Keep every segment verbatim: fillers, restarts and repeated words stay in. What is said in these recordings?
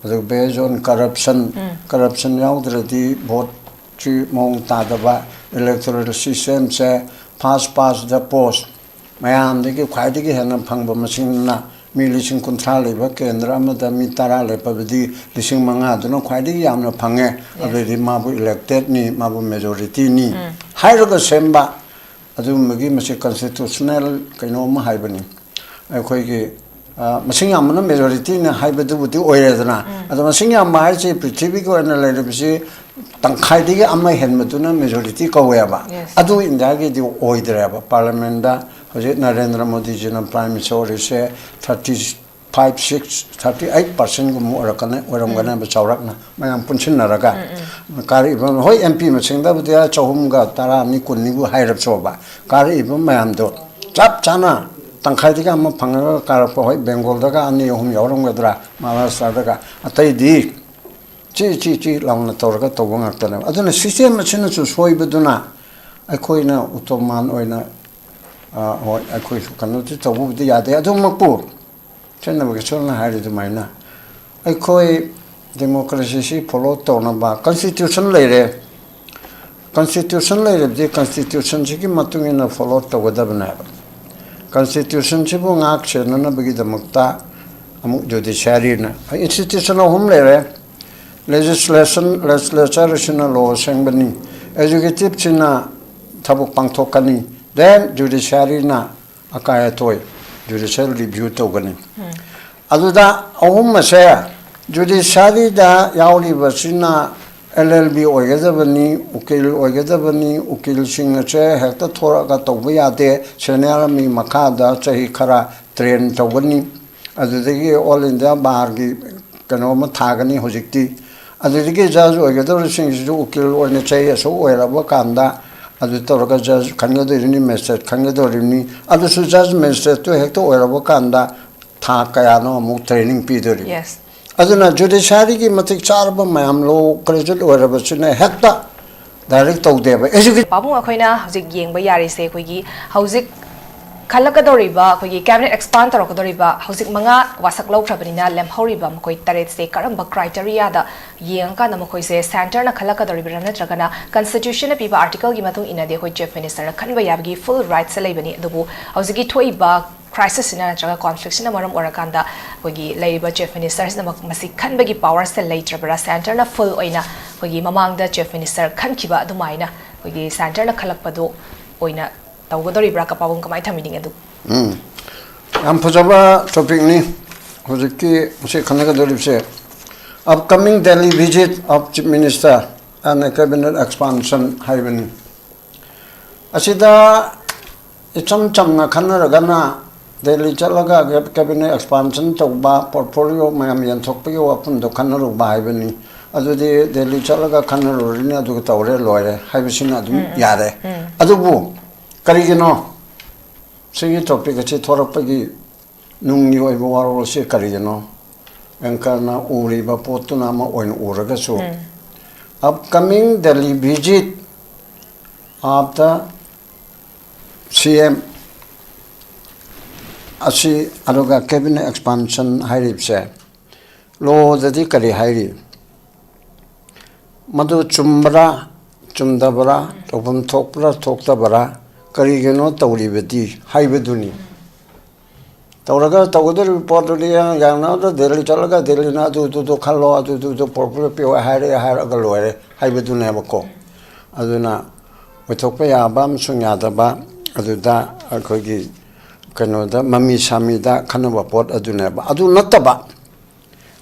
ꯑꯗꯨꯒ based on corruption, corruption ꯌꯥꯎꯗ꯭ꯔꯗꯤ ꯚꯣꯠꯁꯤ ꯃꯑꯣꯡ ꯇꯥꯗꯕ, electoral systemꯁꯦ first past the post, ꯃꯌꯥꯝꯗꯒꯤ ꯈ꯭ꯋꯥꯏꯗꯒꯤ ꯍꯦꯟꯅ ꯐꯪꯕ ꯃꯁꯤꯡꯅ ꯃꯤ ꯂꯤꯁꯤꯡ ꯀꯨꯟꯊ꯭ꯔꯥ ꯂꯩꯕ ꯀꯦꯟꯗ꯭ꯔ ꯑꯃꯗ ꯃꯤ ꯇꯔꯥ ꯂꯦꯞꯄꯕꯗꯤ ꯂꯤꯁꯤꯡ ꯃꯉꯥꯗꯨꯅ ꯈ꯭ꯋꯥꯏꯗꯒꯤ ꯌꯥꯝꯅ ꯐꯪꯉꯦ꯫ ꯑꯗꯨꯗꯤ ꯃꯥꯕꯨ electedꯅꯤ, ꯃꯥꯕꯨ majorityꯅꯤ ꯍꯥꯏꯔꯒ ꯁꯦꯝꯕ ꯑꯗꯨꯒꯨꯝꯕꯒꯤ ꯃꯁꯤ constitutional ꯀꯩꯅꯣ ꯑꯃ ꯍꯥꯏꯕꯅꯤ꯫ ꯑꯩꯈꯣꯏꯒꯤ, ꯑ, ꯃꯁꯤꯡ ꯌꯥꯝꯕꯅ majorityꯅꯤ ꯍꯥꯏꯕꯗꯨꯕꯨꯗꯤ ꯑꯣꯏꯔꯦꯗꯅ꯫ ꯑꯗꯣ ꯃꯁꯤꯡ ꯌꯥꯝꯕ ꯍꯥꯏꯁꯦ ꯄ꯭ꯔꯤꯊꯤꯕꯤꯒꯤ ꯑꯣꯏꯅ ꯂꯩꯔꯤꯕꯁꯤ ꯇꯪꯈꯥꯏꯗꯒꯤ ꯑꯃ ꯍꯦꯟꯕꯗꯨꯅ majority ꯀꯧꯋꯦꯕ꯫ Yes. ꯑꯗꯨ ꯏꯟꯗꯤꯌꯥꯒꯤꯗꯤ ꯑꯣꯏꯗ꯭ꯔꯦꯕ꯫ Parliamentꯗ ꯍꯧꯖꯤꯛ ꯅꯔꯦꯟꯗ꯭ꯔ ꯃꯣꯗꯤꯖꯤꯅ Prime Minister ꯑꯣꯏꯔꯤꯁꯦ thirty five, six, thirty eight percentꯒꯨꯝꯕ ꯑꯣꯏꯔꯛꯀꯅꯤ, ꯑꯣꯏꯔꯝꯒꯅꯦꯕ ꯆꯥꯎꯔꯥꯛꯅ, ꯃꯌꯥꯝ ꯄꯨꯟꯁꯤꯟꯅꯔꯒ꯫ ꯀꯥꯔꯛꯏꯕ, ꯍꯣꯏ, MP ꯃꯁꯤꯡꯗꯕꯨꯗꯤ ꯆꯍꯨꯝꯒ ꯇꯔꯥꯅꯤ, ꯀꯨꯟꯅꯤꯕꯨ ꯍꯥꯏꯔꯕꯁꯨꯕ, ꯀꯥꯔꯛꯏꯕ ꯃꯌꯥꯝꯗꯣ ꯆꯞ ꯆꯥꯅ ꯇꯪꯈꯥꯏꯗꯒꯤ ꯑꯃ ꯐꯪꯉꯒ ꯀꯥꯔꯛꯄ, ꯍꯣꯏ, ꯕꯦꯡꯒꯣꯜꯗꯒ ꯑꯅꯤ ꯑꯍꯨꯝ ꯌꯥꯎꯔꯝꯒꯗ꯭ꯔꯥ, ꯃꯍꯥꯔꯥꯁꯇ꯭ꯔꯗꯒ, ꯑꯇꯩꯗꯤ ꯆꯤ ꯆꯤ ꯆꯤ ꯂꯥꯎꯅ ꯇꯧꯔꯒ ꯇꯧꯕ ꯉꯥꯛꯇꯅꯦꯕ꯫ ꯑꯗꯨꯅ system ꯑꯁꯤꯅꯁꯨ ꯁꯣꯏꯕꯗꯨꯅ ꯑꯩꯈꯣꯏꯅ ꯎꯇꯣꯃꯥꯟ ꯑꯣꯏꯅ, ꯑ, ꯍꯣꯏ, ꯑꯩꯈꯣꯏꯁꯨ ꯀꯩꯅꯣꯗꯤ ꯇꯧꯕꯕꯨꯗꯤ ꯌꯥꯗꯦ꯫ ꯑꯗꯨꯃꯛꯄꯨ ꯆꯠꯅꯕꯒꯤ ꯁꯣꯝꯅ ꯍꯥꯏꯔꯤ ꯑꯗꯨꯃꯥꯏꯅ ꯑꯩꯈꯣꯏ democracyꯁꯤ follow ꯇꯧꯅꯕ constitution ꯂꯩꯔꯦ꯫ Constitution ꯂꯩꯔꯕꯗꯤ constitutionꯁꯤꯒꯤ ꯃꯇꯨꯡ ꯏꯟꯅ follow ꯇꯧꯒꯗꯕꯅꯦꯕ꯫ Constitutionꯁꯤꯕꯨ ꯉꯥꯛ ꯁꯦꯟꯅꯅꯕꯒꯤꯗꯃꯛꯇ ꯑꯃꯨꯛ judiciaryꯅ, institution ꯑꯍꯨꯝ ꯂꯩꯔꯦ꯫ Legislation, legislatureꯁꯤꯅ law ꯁꯦꯝꯒꯅꯤ, executiveꯁꯤꯅ ꯊꯕꯛ ꯄꯥꯡꯊꯣꯛꯀꯅꯤ, then judiciaryꯅ ꯑꯀꯥꯏ ꯑꯇꯣꯏ judicial review ꯇꯧꯒꯅꯤ꯫ ꯑꯗꯨꯗ ꯑꯍꯨꯝ ꯑꯁꯦ judiciaryꯗ ꯌꯥꯎꯔꯤꯕꯁꯤꯅ LLB ꯑꯣꯏꯒꯗꯕꯅꯤ, ꯎꯀꯤꯜ ꯑꯣꯏꯒꯗꯕꯅꯤ, ꯎꯀꯤꯜꯁꯤꯡ ꯑꯁꯦ ꯍꯦꯛꯇ ꯊꯣꯔꯛꯑꯒ ꯇꯧꯕ ꯌꯥꯗꯦ, senior ꯃꯤ ꯃꯈꯥꯗ ꯆꯍꯤ ꯈꯔ train ꯇꯧꯒꯅꯤ, ꯑꯗꯨꯗꯒꯤ All India Barꯒꯤ ꯀꯩꯅꯣ ꯑꯃ ꯊꯥꯒꯅꯤ ꯍꯧꯖꯤꯛꯇꯤ꯫ ꯑꯗꯨꯗꯒꯤ judge ꯑꯣꯏꯒꯗꯧꯔꯤꯁꯤꯡꯁꯤꯁꯨ ꯎꯀꯤꯜ ꯑꯣꯏꯅ ꯆꯍꯤ ꯑꯁꯨꯛ ꯑꯣꯏꯔꯕ ꯀꯥꯟꯗ ꯑꯗꯨ ꯇꯧꯔꯒ judge ꯈꯟꯒꯗꯧꯔꯤꯕꯅꯤ, magistrate ꯈꯟꯒꯗꯧꯔꯤꯕꯅꯤ꯫ ꯑꯗꯨꯁꯨ judge magistrateꯇꯨ ꯍꯦꯛꯇ ꯑꯣꯏꯔꯕ ꯀꯥꯟꯗ ꯊꯥ ꯀꯌꯥꯅꯣ ꯑꯃꯨꯛ training ꯄꯤꯗꯣꯔꯤꯕꯅꯤ꯫ Yes. ꯑꯗꯨꯅ judiciaryꯒꯤ ꯃꯇꯤꯛ ꯆꯥꯔꯕ ꯃꯌꯥꯝ law graduate ꯑꯣꯏꯔꯕꯁꯤꯅ ꯍꯦꯛꯇ direct ꯇꯧꯗꯦꯕ꯫ Educate ꯄꯥꯕꯨꯡ, ꯑꯩꯈꯣꯏꯅ ꯍꯧꯖꯤꯛ ꯌꯦꯡꯕ ꯌꯥꯔꯤꯁꯦ ꯑꯩꯈꯣꯏꯒꯤ ꯍꯧꯖꯤꯛ ꯈꯜꯂꯛꯀꯗꯧꯔꯤꯕ, ꯑꯩꯈꯣꯏꯒꯤ cabinet expand ꯇꯧꯔꯛꯀꯗꯧꯔꯤꯕ ꯍꯧꯖꯤꯛ ꯃꯉꯥ ꯋꯥꯁꯛ ꯂꯧꯈ꯭ꯔꯕꯅꯤꯅ, ꯂꯦꯝꯍꯧꯔꯤꯕ ꯃꯈꯣꯏ ꯇꯔꯦꯠꯁꯦ ꯀꯔꯝꯕ criteriaꯗ ꯌꯦꯡꯉꯀꯥꯟꯗ ꯃꯈꯣꯏꯁꯦ centreꯅ ꯈꯜꯂꯛꯀꯗꯧꯔꯤꯕ꯭ꯔꯥ, ꯅꯠꯇ꯭ꯔꯒꯅ constitutionꯅ ꯄꯤꯕ articleꯒꯤ ꯃꯇꯨꯡ ꯏꯟꯅꯗꯤ ꯑꯩꯈꯣꯏ chief ministerꯅ ꯈꯟꯕ ꯌꯥꯕꯒꯤ full rightꯁꯦ ꯂꯩꯕꯅꯤ? ꯑꯗꯨꯕꯨ ꯍꯧꯖꯤꯛꯀꯤ ꯊꯣꯛꯏꯕ crisisꯁꯤꯅ ꯅꯠꯇ꯭ꯔꯒ conflictꯁꯤꯅ ꯃꯔꯝ ꯑꯣꯏꯔꯀꯥꯟꯗ ꯑꯩꯈꯣꯏꯒꯤ ꯂꯩꯔꯤꯕ chief ministerꯁꯤꯅꯃꯛ ꯃꯁꯤ ꯈꯟꯕꯒꯤ powerꯁꯦ ꯂꯩꯇ꯭ꯔꯕ꯭ꯔꯥ? Centreꯅ full ꯑꯣꯏꯅ ꯑꯩꯈꯣꯏꯒꯤ ꯃꯃꯥꯡꯗ chief minister ꯈꯟꯈꯤꯕ ꯑꯗꯨꯃꯥꯏꯅ ꯑꯩꯈꯣꯏꯒꯤ centreꯅ ꯈꯜꯂꯛꯄꯗꯣ ꯑꯣꯏꯅ ꯇꯧꯒꯗꯧꯔꯤꯕ꯭ꯔꯥ? ꯀꯄꯥꯕꯨꯡ ꯀꯃꯥꯏꯅ ꯊꯝꯕꯤꯅꯤꯡꯉꯤ ꯑꯗꯨ? ꯎꯝ, ꯌꯥꯝ ꯐꯖꯕ topicꯅꯤ ꯍꯧꯖꯤꯛꯀꯤ ꯃꯁꯤ ꯈꯟꯅꯒꯗꯧꯔꯤꯕꯁꯦ, upcoming Delhi visit of Chief Minister and cabinet expansion ꯍꯥꯏꯕꯅꯤ꯫ ꯑꯁꯤꯗ ꯏꯆꯝ ꯆꯝꯅ ꯈꯟꯅꯔꯒꯅ ꯗꯦꯜꯂꯤ ꯆꯠꯂꯒ cabinet expansion ꯇꯧꯕ, portfolio ꯃꯌꯥꯝ ꯌꯦꯟꯊꯣꯛꯄꯒꯤ ꯋꯥꯐꯝꯗꯣ ꯈꯟꯅꯔꯨꯕ ꯍꯥꯏꯕꯅꯤ꯫ ꯑꯗꯨꯗꯤ ꯗꯦꯜꯂꯤ ꯆꯠꯂꯒ ꯈꯟꯅꯔꯨꯔꯅꯤ, ꯑꯗꯨꯒ ꯇꯧꯔꯦ ꯂꯣꯏꯔꯦ ꯍꯥꯏꯕꯁꯤꯅ ꯑꯗꯨꯝ ꯌꯥꯔꯦ꯫ ꯑꯗꯨꯕꯨ ꯀꯔꯤꯒꯤꯅꯣ ꯁꯤꯒꯤ topic ꯑꯁꯤ ꯊꯣꯔꯛꯄꯒꯤ ꯅꯨꯡꯒꯤ ꯑꯣꯏꯕ ꯋꯥꯔꯣꯜ ꯑꯁꯤ ꯀꯔꯤꯒꯤꯅꯣ? Anchorꯅ ꯎꯔꯤꯕ ꯄꯣꯠꯇꯨꯅ ꯑꯃ ꯑꯣꯏꯅ ꯎꯔꯒꯁꯨ, upcoming Delhi visit of the C M ꯑꯁꯤ, ꯑꯗꯨꯒ cabinet expansion ꯍꯥꯏꯔꯤꯕꯁꯦ, lawꯗꯗꯤ ꯀꯔꯤ ꯍꯥꯏꯔꯤ? ꯃꯗꯨ ꯆꯨꯝꯕ꯭ꯔꯥ, ꯆꯨꯝꯗꯕ꯭ꯔꯥ, ꯇꯧꯐꯝ ꯊꯣꯛꯄ꯭ꯔꯥ, ꯊꯣꯛꯇꯕ꯭ꯔꯥ, ꯀꯔꯤꯒꯤꯅꯣ ꯇꯧꯔꯤꯕꯗꯤ ꯍꯥꯏꯕꯗꯨꯅꯤ꯫ ꯇꯧꯔꯒ ꯇꯧꯒꯗꯧꯔꯤꯕ ꯄꯣꯠꯇꯨꯗꯤ ꯌꯥꯡꯅꯕꯗ ꯗꯦꯜꯂꯤ ꯆꯠꯂꯒ ꯗꯦꯜꯂꯤꯅ ꯑꯗꯨꯗꯨꯗꯣ ꯈꯜꯂꯣ, ꯑꯗꯨꯗꯨꯗꯣ portfolio ꯄꯤꯌꯣ ꯍꯥꯏꯔꯦ ꯍꯥꯏꯔꯒ ꯂꯣꯏꯔꯦ ꯍꯥꯏꯕꯗꯨꯅꯦꯕꯀꯣ꯫ ꯑꯗꯨꯅ ꯑꯣꯏꯊꯣꯛꯄ ꯌꯥꯕ ꯑꯃꯁꯨꯡ ꯌꯥꯗꯕ, ꯑꯗꯨꯗ ꯑꯩꯈꯣꯏꯒꯤ ꯀꯩꯅꯣꯗ ꯃꯃꯤ ꯁꯥꯃꯤꯗ ꯈꯟꯅꯕ ꯄꯣꯠ ꯑꯗꯨꯅꯦꯕ꯫ ꯑꯗꯨ ꯅꯠꯇꯕ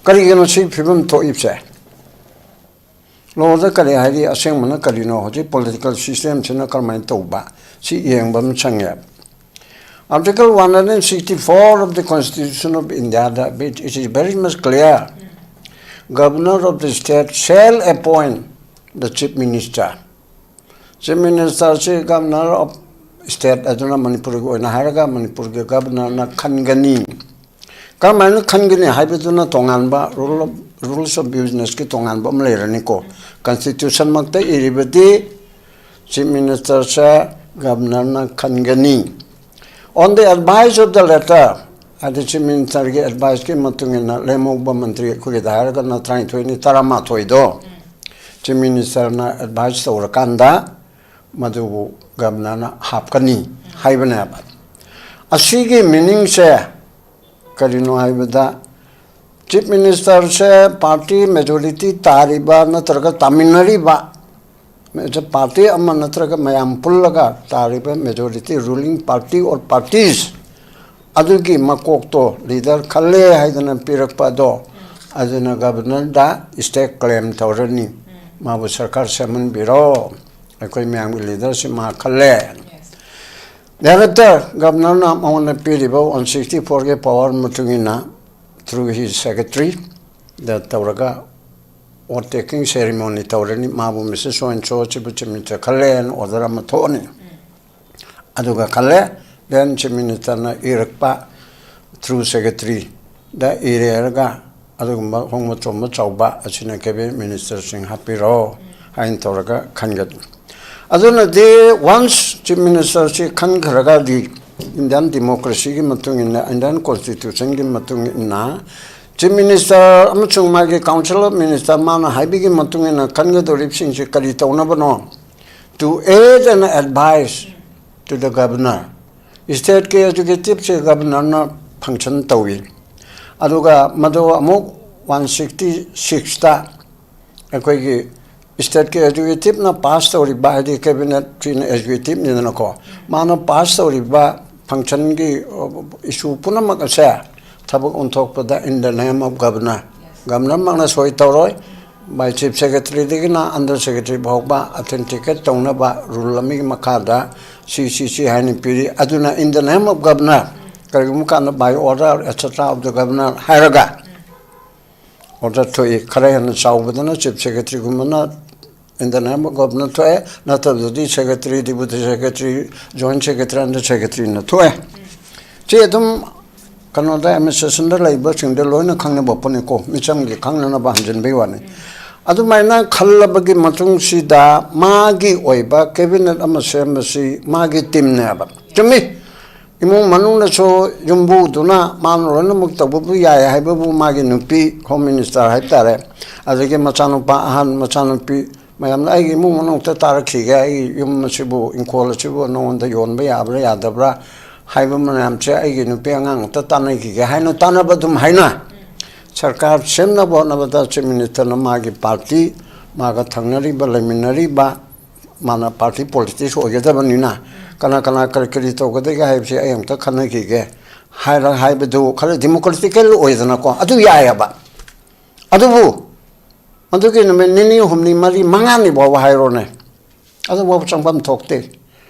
ꯀꯔꯤꯒꯤꯅꯣ ꯁꯤ ꯐꯤꯕꯝ ꯊꯣꯛꯏꯕꯁꯦ? Lawꯗ ꯀꯔꯤ ꯍꯥꯏꯔꯤ, ꯑꯁꯦꯡꯕꯅ ꯀꯔꯤꯅꯣ, ꯍꯧꯖꯤꯛ political systemꯁꯤꯅ ꯀꯔꯝꯍꯥꯏꯅ ꯇꯧꯕ, ꯁꯤ ꯌꯦꯡꯕ ꯑꯃ ꯆꯪꯉꯦ꯫ Article one hundred sixty-four of the Constitution of India, the, it is very much clear. Governor of the state shall appoint the chief minister. Chief ministerꯁꯤ governor of state ꯑꯗꯨꯅ, ꯃꯅꯤꯄꯨꯔꯒꯤ ꯑꯣꯏꯅ ꯍꯥꯏꯔꯒ ꯃꯅꯤꯄꯨꯔꯒꯤ governorꯅ ꯈꯟꯒꯅꯤ꯫ ꯀꯔꯝꯍꯥꯏꯅ ꯈꯟꯒꯅꯤ ꯍꯥꯏꯕꯗꯨꯅ ꯇꯣꯉꯥꯟꯕ rule of, rules of businessꯀꯤ ꯇꯣꯉꯥꯟꯕ ꯑꯃ ꯂꯩꯔꯅꯤꯀꯣ꯫ Constitutionꯃꯛꯇ ꯏꯔꯤꯕꯗꯤ chief ministerꯁꯦ governorꯅ ꯈꯟꯒꯅꯤ꯫ On the advice of the letter, ꯍꯥꯏꯗꯤ ꯆꯤꯐ ꯃꯤꯅꯤꯁꯇꯔꯒꯤ ꯑꯦꯗꯚꯥꯏꯁꯀꯤ ꯃꯇꯨꯡ ꯏꯟꯅ ꯂꯦꯝꯍꯧꯕ ꯃꯟꯇ꯭ꯔꯤ ꯑꯩꯈꯣꯏꯒꯤꯗ ꯍꯥꯏꯔꯒꯅ ꯇꯔꯥꯅꯤꯊꯣꯏꯅꯤ, ꯇꯔꯥꯃꯥꯊꯣꯏꯗꯣ ꯆꯤꯐ ꯃꯤꯅꯤꯁꯇꯔꯅ ꯑꯦꯗꯚꯥꯏꯁ ꯇꯧꯔꯀꯥꯟꯗ ꯃꯗꯨꯕꯨ ꯒꯕꯅꯔꯅ ꯍꯥꯞꯀꯅꯤ ꯍꯥꯏꯕꯅꯦꯕ꯫ ꯑꯁꯤꯒꯤ ꯃꯤꯅꯤꯡꯁꯦ ꯀꯔꯤꯅꯣ ꯍꯥꯏꯕꯗ, ꯆꯤꯐ ꯃꯤꯅꯤꯁꯇꯔꯁꯦ ꯄꯥꯔꯇꯤ ꯃꯦꯖꯣꯔꯤꯇꯤ ꯇꯥꯔꯤꯕ ꯅꯠꯇ꯭ꯔꯒ ꯇꯥꯃꯤꯟꯅꯔꯤꯕ ꯄꯥꯔꯇꯤ ꯑꯃ ꯅꯠꯇ꯭ꯔꯒ ꯃꯌꯥꯝ ꯄꯨꯜꯂꯒ ꯇꯥꯔꯤꯕ majority, ruling party or parties ꯑꯗꯨꯒꯤ ꯃꯀꯣꯛꯇꯣ ꯂꯤꯗꯔ ꯈꯜꯂꯦ ꯍꯥꯏꯗꯅ ꯄꯤꯔꯛꯄ ꯑꯗꯣ, ꯑꯗꯨꯅ ꯒꯕꯅꯔꯗ ꯁ꯭ꯇꯦꯛ ꯀ꯭ꯂꯦꯝ ꯇꯧꯔꯅꯤ, ꯃꯥꯕꯨ ꯁꯔꯀꯥꯔ ꯁꯦꯝꯍꯟꯕꯤꯔꯣ, ꯑꯩꯈꯣꯏ ꯃꯌꯥꯝꯒꯤ ꯂꯤꯗꯔꯁꯤ ꯃꯥ ꯈꯜꯂꯦ꯫ ꯗꯥꯏꯔꯦꯛꯇꯔ ꯒꯕꯅꯔꯅ ꯃꯉꯣꯟꯗ ꯄꯤꯔꯤꯕ ꯋꯥꯟ ꯁꯤꯛꯁꯇꯤ ꯐꯣꯔꯒꯤ ꯄꯋꯥꯔ ꯃꯇꯨꯡ ꯏꯟꯅ, through his secretary ꯗ ꯇꯧꯔꯒ ꯑꯣꯠ ꯇꯦꯀꯤꯡ ꯁꯦꯔꯤꯃꯣꯅꯤ ꯇꯧꯔꯅꯤ, ꯃꯥꯕꯨ ꯃꯤꯁꯦꯁ ꯁꯣ ꯑꯦꯟ ꯁꯣ ꯁꯤꯕꯨ ꯆꯤꯐ ꯃꯤꯅꯤꯁꯇꯔ ꯈꯜꯂꯦꯅ ꯑꯣꯔꯗꯔ ꯑꯃ ꯊꯣꯛꯑꯅꯤ꯫ ꯑꯗꯨꯒ ꯈꯜꯂꯦ, ꯗꯦꯟ ꯆꯤꯐ ꯃꯤꯅꯤꯁꯇꯔꯅ ꯏꯔꯛꯄ ꯊ꯭ꯔꯨ ꯁꯦꯀ꯭ꯔꯦꯇꯔꯤꯗ ꯏꯔꯦꯔꯒ ꯑꯗꯨꯒꯨꯝꯕ ꯑꯍꯣꯡꯕ ꯆꯣꯡꯕ ꯆꯥꯎꯕ ꯑꯁꯤꯅ ꯀꯦꯕꯤꯅꯦꯠ ꯃꯤꯅꯤꯁꯇꯔꯁꯤꯡ ꯍꯥꯞꯄꯤꯔꯣ ꯍꯥꯏꯅ ꯇꯧꯔꯒ ꯈꯟꯒꯅꯤ꯫ ꯑꯗꯨꯅꯗꯤ ꯋꯥꯟꯁ ꯆꯤꯐ ꯃꯤꯅꯤꯁꯇꯔꯁꯤ ꯈꯟꯈ꯭ꯔꯒꯗꯤ ꯏꯟꯗꯤꯌꯥꯟ ꯗꯤꯃꯣꯀ꯭ꯔꯦꯁꯤꯒꯤ ꯃꯇꯨꯡ ꯏꯟꯅ, ꯏꯟꯗꯤꯌꯥꯟ ꯀꯣꯟꯁꯇꯤꯇ꯭ꯌꯨꯁꯟꯒꯤ ꯃꯇꯨꯡ ꯏꯟꯅ ꯆꯤꯐ ꯃꯤꯅꯤꯁꯇꯔ ꯑꯃꯁꯨꯡ ꯃꯥꯒꯤ ꯀꯥꯎꯟꯁꯤꯜ ꯑꯣꯐ ꯃꯤꯅꯤꯁꯇꯔ ꯃꯥꯅ ꯍꯥꯏꯕꯒꯤ ꯃꯇꯨꯡ ꯏꯟꯅ ꯈꯟꯒꯗꯧꯔꯤꯕꯁꯤꯡꯁꯤ ꯀꯔꯤ ꯇꯧꯅꯕꯅꯣ? To aid and advise to the governor꯫ ꯁ꯭ꯇꯦꯠꯀꯤ ꯑꯦꯛꯖꯤꯀ꯭ꯌꯨꯇꯤꯞꯁꯦ ꯒꯕꯅꯔꯅ ꯐꯪꯁꯟ ꯇꯧꯏ꯫ ꯑꯗꯨꯒ ꯃꯗꯨ ꯑꯃꯨꯛ ꯋꯥꯟ ꯁꯤꯛꯁꯇꯤ ꯁꯤꯛꯁꯇ ꯑꯩꯈꯣꯏꯒꯤ ꯁ꯭ꯇꯦꯠꯀꯤ ꯑꯦꯛꯖꯤꯀ꯭ꯌꯨꯇꯤꯞꯅ ꯄꯥꯁ ꯇꯧꯔꯤꯕ, ꯍꯥꯏꯗꯤ ꯀꯦꯕꯤꯅꯦꯠꯁꯤꯅ ꯑꯦꯛꯖꯤꯀ꯭ꯌꯨꯇꯤꯞꯅꯤꯗꯅꯀꯣ, ꯃꯥꯅ ꯄꯥꯁ ꯇꯧꯔꯤꯕ ꯐꯪꯁꯟꯒꯤ ꯏꯁꯨ ꯄꯨꯝꯅꯃꯛ ꯑꯁꯦ ꯊꯕꯛ ꯑꯣꯟꯊꯣꯛꯄꯗ in the name of governor, ꯒꯕꯅꯔꯃꯛꯅ ꯁꯣꯏ ꯇꯧꯔꯣꯏ, ꯚꯥꯏ ꯆꯤꯐ ꯁꯦꯀ꯭ꯔꯦꯇꯔꯤꯗꯒꯤꯅ ꯑꯟꯗꯔ ꯁꯦꯀ꯭ꯔꯦꯇꯔꯤ ꯐꯥꯎꯕ ꯑꯣꯊꯦꯟꯇꯤꯀꯦꯠ ꯇꯧꯅꯕ ꯔꯨꯜ ꯑꯃꯒꯤ ꯃꯈꯥꯗ ꯁꯤ ꯁꯤ ꯁꯤ ꯍꯥꯏꯅ ꯄꯤꯔꯤ꯫ ꯑꯗꯨꯅ in the name of governor, ꯀꯔꯤꯒꯨꯝꯕ ꯀꯥꯟꯗ by order etcetera of the governor ꯍꯥꯏꯔꯒ ꯑꯣꯔꯗꯔ ꯊꯣꯛꯏ꯫ ꯈꯔ ꯍꯦꯟꯅ ꯆꯥꯎꯕꯗꯅ ꯆꯤꯐ ꯁꯦꯀ꯭ꯔꯦꯇꯔꯤꯒꯨꯝꯕꯅ in the name of governor ꯊꯣꯛꯑꯦ, ꯅꯠꯇꯕꯗꯗꯤ secretary, deputy secretary, joint secretary, under ꯁꯦꯀ꯭ꯔꯦꯇꯔꯤꯅ ꯊꯣꯛꯑꯦ꯫ ꯁꯤ ꯑꯗꯨꯝ ꯀꯩꯅꯣꯗ ꯑꯦꯗꯃꯤꯅꯤꯁꯇ꯭ꯔꯦꯁꯟꯗ ꯂꯩꯕꯁꯤꯡꯗ ꯂꯣꯏꯅ ꯈꯪꯅꯕ ꯄꯣꯠꯅꯤꯀꯣ, ꯃꯤꯆꯝꯒꯤ ꯈꯪꯅꯅꯕ ꯍꯟꯖꯤꯟꯕꯒꯤ ꯋꯥꯅꯤ꯫ ꯑꯗꯨꯃꯥꯏꯅ ꯈꯜꯂꯕꯒꯤ ꯃꯇꯨꯡꯁꯤꯗ ꯃꯥꯒꯤ ꯑꯣꯏꯕ ꯀꯦꯕꯤꯅꯦꯠ ꯑꯃ ꯁꯦꯝꯕꯁꯤ ꯃꯥꯒꯤ ꯇꯤꯝꯅꯦꯕ, ꯆꯨꯝꯃꯤ? ꯏꯃꯨꯡ ꯃꯅꯨꯡꯅꯁꯨ ꯌꯨꯝꯕꯨꯗꯨꯅ ꯃꯥꯅ ꯂꯣꯏꯅꯃꯛ ꯇꯧꯕꯕꯨ ꯌꯥꯏ ꯍꯥꯏꯕꯕꯨ ꯃꯥꯒꯤ ꯅꯨꯄꯤ ꯍꯣꯝ ꯃꯤꯅꯤꯁꯇꯔ ꯍꯥꯏꯕ ꯇꯥꯔꯦ, ꯑꯗꯒꯤ ꯃꯆꯥꯅꯨꯄꯥ ꯑꯍꯟ, ꯃꯆꯥꯅꯨꯄꯤ ꯃꯌꯥꯝꯅ ꯑꯩꯒꯤ ꯏꯃꯨꯡ ꯃꯅꯨꯡ ꯑꯝꯇ ꯇꯥꯔꯛꯈꯤꯒꯦ, ꯑꯩꯒꯤ ꯌꯨꯝ ꯑꯁꯤꯕꯨ, ꯏꯪꯈꯣꯜ ꯑꯁꯤꯕꯨ ꯅꯉꯣꯟꯗ ꯌꯣꯟꯕ ꯌꯥꯕ꯭ꯔꯥ ꯌꯥꯗꯕ꯭ꯔꯥ ꯍꯥꯏꯕ ꯃꯌꯥꯝꯁꯦ ꯑꯩꯒꯤ ꯅꯨꯄꯤ ꯑꯉꯥꯡ ꯑꯝꯇ ꯇꯥꯟꯅꯈꯤꯒꯦ ꯍꯥꯏꯅ ꯇꯥꯟꯅꯕ ꯑꯗꯨꯝ ꯍꯥꯏꯅ ꯁꯔꯀꯥꯔ ꯁꯦꯝꯅꯕ ꯍꯣꯠꯅꯕꯗ ꯆꯤꯐ ꯃꯤꯅꯤꯁꯇꯔꯅ ꯃꯥꯒꯤ ꯄꯥꯔꯇꯤ, ꯃꯥꯒ ꯊꯪꯅꯔꯤꯕ, ꯂꯩꯃꯤꯟꯅꯔꯤꯕ, ꯃꯥꯅ ꯄꯥꯔꯇꯤ ꯄꯣꯂꯤꯇꯤꯛꯁ ꯑꯣꯏꯒꯗꯕꯅꯤꯅ ꯀꯅꯥ ꯀꯅꯥ ꯀꯔꯤ ꯀꯔꯤ ꯇꯧꯒꯗꯒꯦ ꯍꯥꯏꯕꯁꯤ ꯑꯩ ꯑꯝꯇ ꯈꯟꯅꯈꯤꯒꯦ ꯍꯥꯏꯔ ꯍꯥꯏꯕꯗꯨ ꯈꯔ ꯗꯤꯃꯣꯀ꯭ꯔꯦꯇꯤꯀꯦꯜ ꯑꯣꯏꯗꯅꯀꯣ, ꯑꯗꯨ ꯌꯥꯏꯑꯕ꯫ ꯑꯗꯨꯕꯨ ꯃꯗꯨꯒꯤ ꯅꯨꯃꯤꯠ ꯅꯤꯅꯤ, ꯍꯨꯝꯅꯤ, ꯃꯔꯤ, ꯃꯉꯥꯅꯤ ꯐꯥꯎꯕ ꯍꯥꯏꯔꯣꯅꯦ, ꯑꯗꯨꯐꯥꯎꯕ ꯆꯪꯐꯝ ꯊꯣꯛꯇꯦ꯫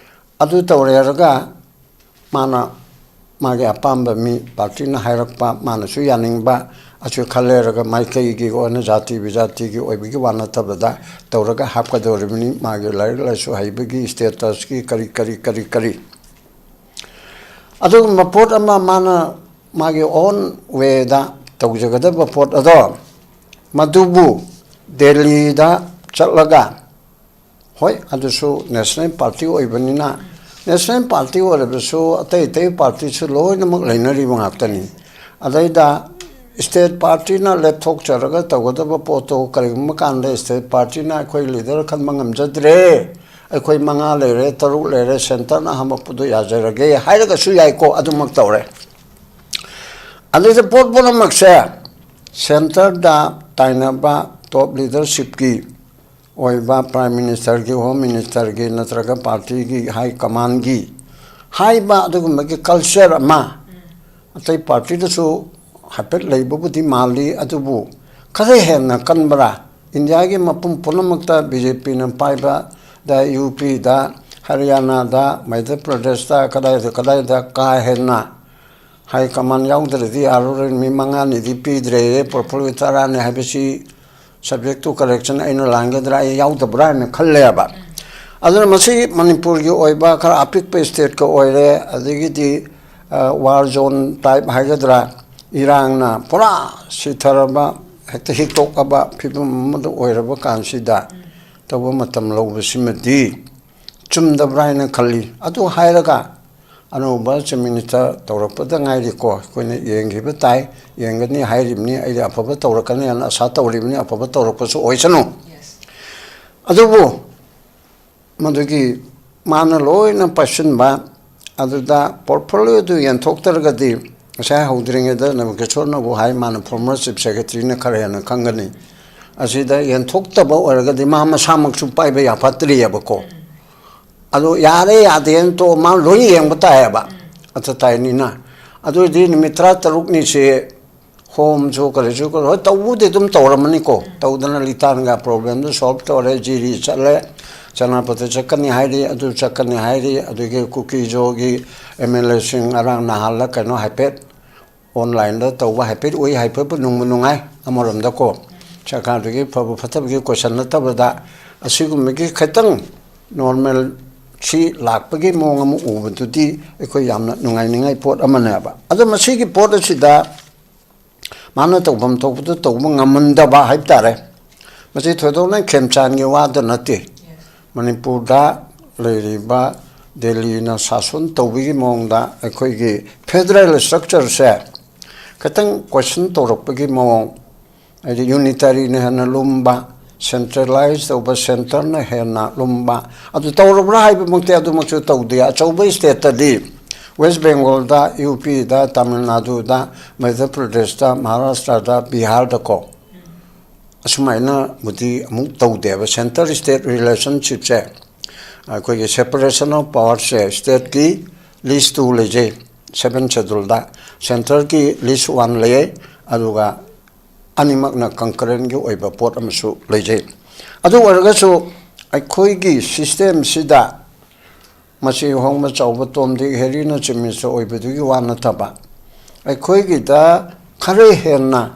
ꯑꯗꯨ ꯇꯧꯔꯦꯔꯒ ꯃꯥꯅ ꯃꯥꯒꯤ ꯑꯄꯥꯝꯕ ꯃꯤ, ꯄꯥꯔꯇꯤꯅ ꯍꯥꯏꯔꯛꯄ, ꯃꯥꯅꯁꯨ ꯌꯥꯅꯤꯡꯕ, ꯑꯁꯨ ꯈꯜꯂꯦꯔꯒ ꯃꯥꯏꯀꯩꯒꯤ ꯑꯣꯏꯅ ꯖꯥꯇꯤ ꯕꯤꯖꯥꯇꯤꯒꯤ ꯑꯣꯏꯕꯒꯤ ꯋꯥ ꯅꯠꯇꯕꯗ ꯇꯧꯔꯒ ꯍꯥꯞꯀꯗꯧꯔꯤꯕꯅꯤ꯫ ꯃꯥꯒꯤ ꯂꯥꯏꯔꯤꯛ ꯂꯥꯏꯁꯨ ꯍꯩꯕꯒꯤ ꯁ꯭ꯇꯦꯇꯁꯀꯤ ꯀꯔꯤ ꯀꯔꯤ ꯀꯔꯤ ꯀꯔꯤ ꯑꯗꯨꯒꯨꯝꯕ ꯄꯣꯠ ꯑꯃ ꯃꯥꯅ ꯃꯥꯒꯤ ꯑꯣꯟ ꯋꯦꯗ ꯇꯧꯖꯒꯗꯕ ꯄꯣꯠ ꯑꯗꯣ, ꯃꯗꯨꯕꯨ ꯗꯦꯜꯂꯤꯗ ꯆꯠꯂꯒ, ꯍꯣꯏ, ꯑꯗꯨꯁꯨ ꯅꯦꯁꯅꯦꯜ ꯄꯥꯔꯇꯤ ꯑꯣꯏꯕꯅꯤꯅ, ꯅꯦꯁꯅꯦꯜ ꯄꯥꯔꯇꯤ ꯑꯣꯏꯔꯕꯁꯨ ꯑꯇꯩ ꯑꯇꯩ ꯄꯥꯔꯇꯤꯁꯨ ꯂꯣꯏꯅꯃꯛ ꯂꯩꯅꯔꯤꯕ ꯉꯥꯛꯇꯅꯤ꯫ ꯑꯗꯩꯗ ꯁ꯭ꯇꯦꯠ ꯄꯥꯔꯇꯤꯅ ꯂꯦꯞꯊꯣꯛꯆꯔꯒ ꯇꯧꯒꯗꯕ ꯄꯣꯠꯇꯣ ꯀꯔꯤꯒꯨꯝꯕ ꯀꯥꯟꯗ ꯁ꯭ꯇꯦꯠ ꯄꯥꯔꯇꯤꯅ ꯑꯩꯈꯣꯏ ꯂꯤꯗꯔ ꯈꯟꯕ ꯉꯝꯖꯗ꯭ꯔꯦ, ꯑꯩꯈꯣꯏ ꯃꯉꯥ ꯂꯩꯔꯦ, ꯇꯔꯨꯛ ꯂꯩꯔꯦ, ꯁꯦꯟꯇꯔꯅ ꯍꯥꯝꯃꯛꯄꯗꯣ ꯌꯥꯖꯔꯒꯦ ꯍꯥꯏꯔꯒꯁꯨ ꯌꯥꯏꯀꯣ, ꯑꯗꯨꯃꯛ ꯇꯧꯔꯦ꯫ ꯑꯗꯨꯗ ꯄꯣꯠ ꯄꯨꯝꯅꯃꯛꯁꯦ ꯁꯦꯟꯇꯔꯗ ꯇꯥꯏꯅꯕ ꯇꯣꯞ ꯂꯤꯗꯔꯁꯤꯞꯀꯤ ꯑꯣꯏꯕ, ꯄ꯭ꯔꯥꯏꯝ ꯃꯤꯅꯤꯁꯇꯔꯒꯤ, ꯍꯣꯝ ꯃꯤꯅꯤꯁꯇꯔꯒꯤ ꯅꯠꯇ꯭ꯔꯒ ꯄꯥꯔꯇꯤꯒꯤ ꯍꯥꯏ ꯀꯃꯥꯟꯒꯤ ꯍꯥꯏꯕ ꯑꯗꯨꯒꯨꯝꯕꯒꯤ ꯀꯜꯆꯔ ꯑꯃ ꯑꯇꯩ ꯄꯥꯔꯇꯤꯗꯁꯨ ꯍꯥꯏꯐꯦꯠ ꯂꯩꯕꯕꯨꯗꯤ ꯃꯥꯜꯂꯤ, ꯑꯗꯨꯕꯨ ꯈꯔ ꯍꯦꯟꯅ ꯀꯟꯕ꯭ꯔꯥ? ꯏꯟꯗꯤꯌꯥꯒꯤ ꯃꯐꯝ ꯄꯨꯝꯅꯃꯛꯇ ꯕꯤ ꯖꯦ ꯄꯤꯅ ꯄꯥꯏꯕꯗ, ꯌꯨ ꯄꯤꯗ, ꯍꯔꯤꯌꯥꯅꯥꯗ, ꯃꯙ꯭ꯌ ꯄ꯭ꯔꯗꯦꯁꯇ, ꯀꯗꯥꯏꯗ ꯀꯗꯥꯏꯗ ꯀꯥ ꯍꯦꯟꯅ ꯍꯥꯏ ꯀꯃꯥꯟ ꯌꯥꯎꯗ꯭ꯔꯗꯤ ꯌꯥꯔꯔꯣꯏ, ꯃꯤ ꯃꯉꯥꯅꯤꯗꯤ ꯄꯤꯗ꯭ꯔꯦ, ꯄꯣꯔꯠꯐꯣꯂꯤꯑꯣ ꯇꯔꯥꯅꯤ ꯍꯥꯏꯕꯁꯤ subject to correction ꯑꯩꯅ ꯂꯥꯟꯒꯗ꯭ꯔꯥ, ꯑꯩ ꯌꯥꯎꯗꯕ꯭ꯔꯥ ꯍꯥꯏꯅ ꯈꯜꯂꯦꯕ꯫ ꯑꯗꯨꯅ ꯃꯁꯤ ꯃꯅꯤꯄꯨꯔꯒꯤ ꯑꯣꯏꯕ ꯈꯔ ꯑꯄꯤꯛꯄ ꯁ꯭ꯇꯦꯠꯀ ꯑꯣꯏꯔꯦ, ꯑꯗꯒꯤꯗꯤ ꯋꯥꯔ ꯖꯣꯟ ꯇꯥꯏꯞ ꯍꯥꯏꯒꯗ꯭ꯔꯥ, ꯏꯔꯥꯡꯅ ꯄꯨꯔꯥ ꯁꯤꯊꯔꯕ, ꯍꯦꯛꯇ ꯍꯤꯛꯇꯣꯛꯂꯕ ꯐꯤꯕꯝ ꯑꯃꯗ ꯑꯣꯏꯔꯕ ꯀꯥꯟꯁꯤꯗ ꯇꯧꯕ ꯃꯇꯝ ꯂꯧꯕꯁꯤꯃꯗꯤ ꯆꯨꯝꯗꯕ꯭ꯔꯥ ꯍꯥꯏꯅ ꯈꯜꯂꯤ꯫ ꯑꯗꯨ ꯍꯥꯏꯔꯒ ꯑꯅꯧꯕ Chief Minister ꯇꯧꯔꯛꯄꯗ ꯉꯥꯏꯔꯤꯀꯣ, ꯑꯩꯈꯣꯏꯅ ꯌꯦꯡꯈꯤꯕ ꯇꯥꯏ, ꯌꯦꯡꯒꯅꯤ ꯍꯥꯏꯔꯤꯕꯅꯤ꯫ ꯑꯩꯗꯤ ꯑꯐꯕ ꯇꯧꯔꯛꯀꯅꯤ ꯍꯥꯏꯅ ꯑꯥꯁꯥ ꯇꯧꯔꯤꯕꯅꯤ, ꯑꯐꯕ ꯇꯧꯔꯛꯄꯁꯨ ꯑꯣꯏꯁꯅꯨ꯫ ꯑꯗꯨꯕꯨ ꯃꯗꯨꯒꯤ ꯃꯥꯅ ꯂꯣꯏꯅ ꯄꯥꯏꯁꯤꯟꯕ, ꯑꯗꯨꯗ portfolioꯗꯨ ꯌꯦꯟꯊꯣꯛꯇ꯭ꯔꯒꯗꯤ, ꯉꯁꯥꯏ ꯍꯧꯗ꯭ꯔꯤꯉꯩꯗ ꯅꯕꯀꯤꯁꯣꯔꯅꯕꯨ ꯍꯥꯏ, ꯃꯥꯅ former Chief Secretaryꯅ ꯈꯔ ꯍꯦꯟꯅ ꯈꯪꯒꯅꯤ꯫ ꯑꯁꯤꯗ ꯌꯦꯟꯊꯣꯛꯇꯕ ꯑꯣꯏꯔꯒꯗꯤ ꯃꯥ ꯃꯁꯥꯃꯛꯁꯨ ꯄꯥꯏꯕ ꯌꯥꯐꯠꯇ꯭ꯔꯤꯑꯕꯀꯣ꯫ ꯑꯗꯣ ꯌꯥꯔꯦ ꯌꯥꯗꯦꯅ ꯇꯣ ꯃꯥ ꯂꯣꯏ ꯌꯦꯡꯕ ꯇꯥꯏꯌꯦꯕ, ꯑꯊ ꯇꯥꯏꯅꯤꯅ꯫ ꯑꯗꯨ ꯑꯣꯏꯔꯗꯤ ꯅꯨꯃꯤꯠ ꯇꯔꯥꯇꯔꯨꯛꯅꯤꯁꯦ ꯍꯣꯝꯁꯨ ꯀꯔꯤꯁꯨ ꯀꯔꯤ, ꯍꯣꯏ, ꯇꯧꯕꯨꯗꯤ ꯑꯗꯨꯝ ꯇꯧꯔꯝꯃꯅꯤꯀꯣ꯫ ꯇꯧꯗꯅ ꯂꯤꯇꯥꯟꯒ problemꯗꯨ solve ꯇꯧꯔꯦ, ꯖꯤꯔꯤ ꯆꯠꯂꯦ, ꯁꯦꯅꯥꯄꯇꯤ ꯆꯠꯀꯅꯤ ꯍꯥꯏꯔꯤ, ꯑꯗꯨ ꯆꯠꯀꯅꯤ ꯍꯥꯏꯔꯤ, ꯑꯗꯒꯤ ꯀꯨꯀꯤꯖꯣꯒꯤ MLAꯁꯤꯡ ꯉꯔꯥꯡ ꯅꯍꯥꯟꯂ ꯀꯩꯅꯣ ꯍꯥꯏꯐꯦꯠ onlineꯗ ꯇꯧꯕ ꯍꯥꯏꯐꯦꯠ ꯎꯏ, ꯍꯥꯏꯐꯦꯠꯄꯨ ꯅꯨꯡꯕꯨ ꯅꯨꯡꯉꯥꯏ ꯑꯃꯔꯣꯝꯗꯀꯣ꯫ ꯁꯔꯀꯥꯔꯗꯨꯒꯤ ꯐꯕ ꯐꯠꯇꯕꯒꯤ question ꯅꯠꯇꯕꯗ, ꯑꯁꯤꯒꯨꯝꯕꯒꯤ ꯈꯤꯇꯪ normalcy ꯂꯥꯛꯄꯒꯤ ꯃꯑꯣꯡ ꯑꯃ ꯎꯕꯗꯨꯗꯤ ꯑꯩꯈꯣꯏ ꯌꯥꯝꯅ ꯅꯨꯡꯉꯥꯏꯅꯤꯡꯉꯥꯏ ꯄꯣꯠ ꯑꯃꯅꯦꯕ꯫ ꯑꯗꯣ ꯃꯁꯤꯒꯤ ꯄꯣꯠ ꯑꯁꯤꯗ ꯃꯥꯅ ꯇꯧꯐꯝ ꯊꯣꯛꯄꯗꯨ ꯇꯧꯕ ꯉꯝꯃꯝꯗꯕ ꯍꯥꯏꯕ ꯇꯥꯔꯦ꯫ ꯃꯁꯤ ꯊꯣꯏꯗꯣꯛꯅ ꯈꯦꯝꯆꯥꯟꯒꯤ ꯋꯥꯗ ꯅꯠꯇꯦ꯫ ꯃꯅꯤꯄꯨꯔꯗ ꯂꯩꯔꯤꯕ ꯗꯦꯜꯂꯤꯅ ꯁꯥꯁꯟ ꯇꯧꯕꯒꯤ ꯃꯑꯣꯡꯗ ꯑꯩꯈꯣꯏꯒꯤ federal structureꯁꯦ ꯈꯤꯇꯪ question ꯇꯧꯔꯛꯄꯒꯤ ꯃꯑꯣꯡ, ꯍꯥꯏꯗꯤ unitaryꯅ ꯍꯦꯟꯅ ꯂꯨꯝꯕ, centralize ꯇꯧꯕ centreꯅ ꯍꯦꯟꯅ ꯂꯨꯝꯕ, ꯑꯗꯨ ꯇꯧꯔꯕ꯭ꯔꯥ ꯍꯥꯏꯕꯃꯛꯇꯤ ꯑꯗꯨꯃꯛꯁꯨ ꯇꯧꯗꯦ꯫ ꯑꯆꯧꯕ stateꯇꯗꯤ West Bengalꯗ, UPꯗ, Tamil Naduꯗ, ꯃꯙ꯭ꯌ ꯄ꯭ꯔꯗꯦꯁꯇ, ꯃꯍꯥꯔꯥꯁꯇ꯭ꯔꯗ, ꯕꯤꯍꯥꯔꯗꯀꯣ ꯑꯁꯨꯃꯥꯏꯅꯕꯨꯗꯤ ꯑꯃꯨꯛ ꯇꯧꯗꯦꯕ꯫ Centre state relationshipꯁꯦ, ꯑꯩꯈꯣꯏꯒꯤ separation of powersꯁꯦ stateꯀꯤ list two ꯂꯩꯖꯩ, seven scheduleꯗ, centreꯒꯤ list one ꯂꯩ, ꯑꯗꯨꯒ ꯑꯅꯤꯃꯛꯅ concurrentꯒꯤ ꯑꯣꯏꯕ ꯄꯣꯠ ꯑꯃꯁꯨ ꯂꯩꯖꯩ꯫ ꯑꯗꯨ ꯑꯣꯏꯔꯒꯁꯨ ꯑꯩꯈꯣꯏꯒꯤ systemꯁꯤꯗ ꯃꯁꯤ ꯍꯣꯡꯕ ꯆꯥꯎꯕ ꯇꯣꯝꯗꯤ ꯍꯦꯔꯤꯅ ꯆꯤꯃꯤꯁ ꯑꯣꯏꯕꯗꯨꯒꯤ ꯋꯥ ꯅꯠꯇꯕ, ꯑꯩꯈꯣꯏꯒꯤꯗ ꯈꯔ ꯍꯦꯟꯅ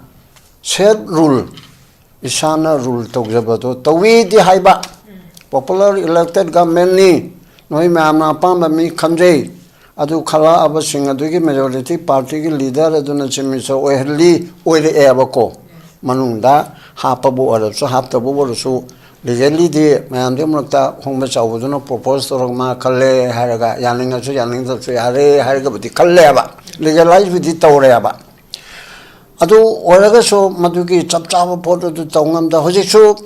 self rule, ꯏꯁꯥꯅ rule ꯇꯧꯖꯕꯗꯣ ꯇꯧꯏꯗꯤ ꯍꯥꯏꯕ, popular elected governmentꯅꯤ, ꯅꯣꯏ ꯃꯌꯥꯝꯅ ꯑꯄꯥꯝꯕ ꯃꯤ ꯈꯟꯖꯩ, ꯑꯗꯨ ꯈꯜꯂꯛꯑꯕꯁꯤꯡ ꯑꯗꯨꯒꯤ majority partyꯒꯤ leader ꯑꯗꯨꯅ ꯆꯤꯃꯤꯁ ꯑꯣꯏꯍꯜꯂꯤ, ꯑꯣꯏꯔꯛꯑꯦꯕꯀꯣ꯫ ꯃꯅꯨꯡꯗ ꯍꯥꯞꯄꯕꯨ ꯑꯣꯏꯔꯁꯨ, ꯍꯥꯞꯇꯕꯨ ꯑꯣꯏꯔꯁꯨ, ꯂꯤꯒꯦꯜꯂꯤꯗꯤ ꯃꯌꯥꯝꯗꯨꯒꯤ ꯃꯔꯛꯇ ꯍꯣꯡꯕ ꯆꯥꯎꯕꯗꯨꯅ ꯄ꯭ꯔꯣꯄꯣꯁ ꯇꯧꯔꯒ ꯃꯥ ꯈꯜꯂꯦ ꯍꯥꯏꯔꯒ, ꯌꯥꯅꯤꯡꯉꯁꯨ ꯌꯥꯅꯤꯡꯗꯕꯁꯨ ꯌꯥꯔꯦ ꯍꯥꯏꯔꯒꯕꯨꯗꯤ ꯈꯜꯂꯦꯕ, ꯂꯤꯒꯦꯂꯥꯏꯖꯕꯨꯗꯤ ꯇꯧꯔꯦꯕ꯫ ꯑꯗꯨ ꯑꯣꯏꯔꯒꯁꯨ ꯃꯗꯨꯒꯤ ꯆꯞ ꯆꯥꯕ ꯄꯣꯠ ꯑꯗꯨ ꯇꯧ ꯉꯝꯗ ꯍꯧꯖꯤꯛꯁꯨ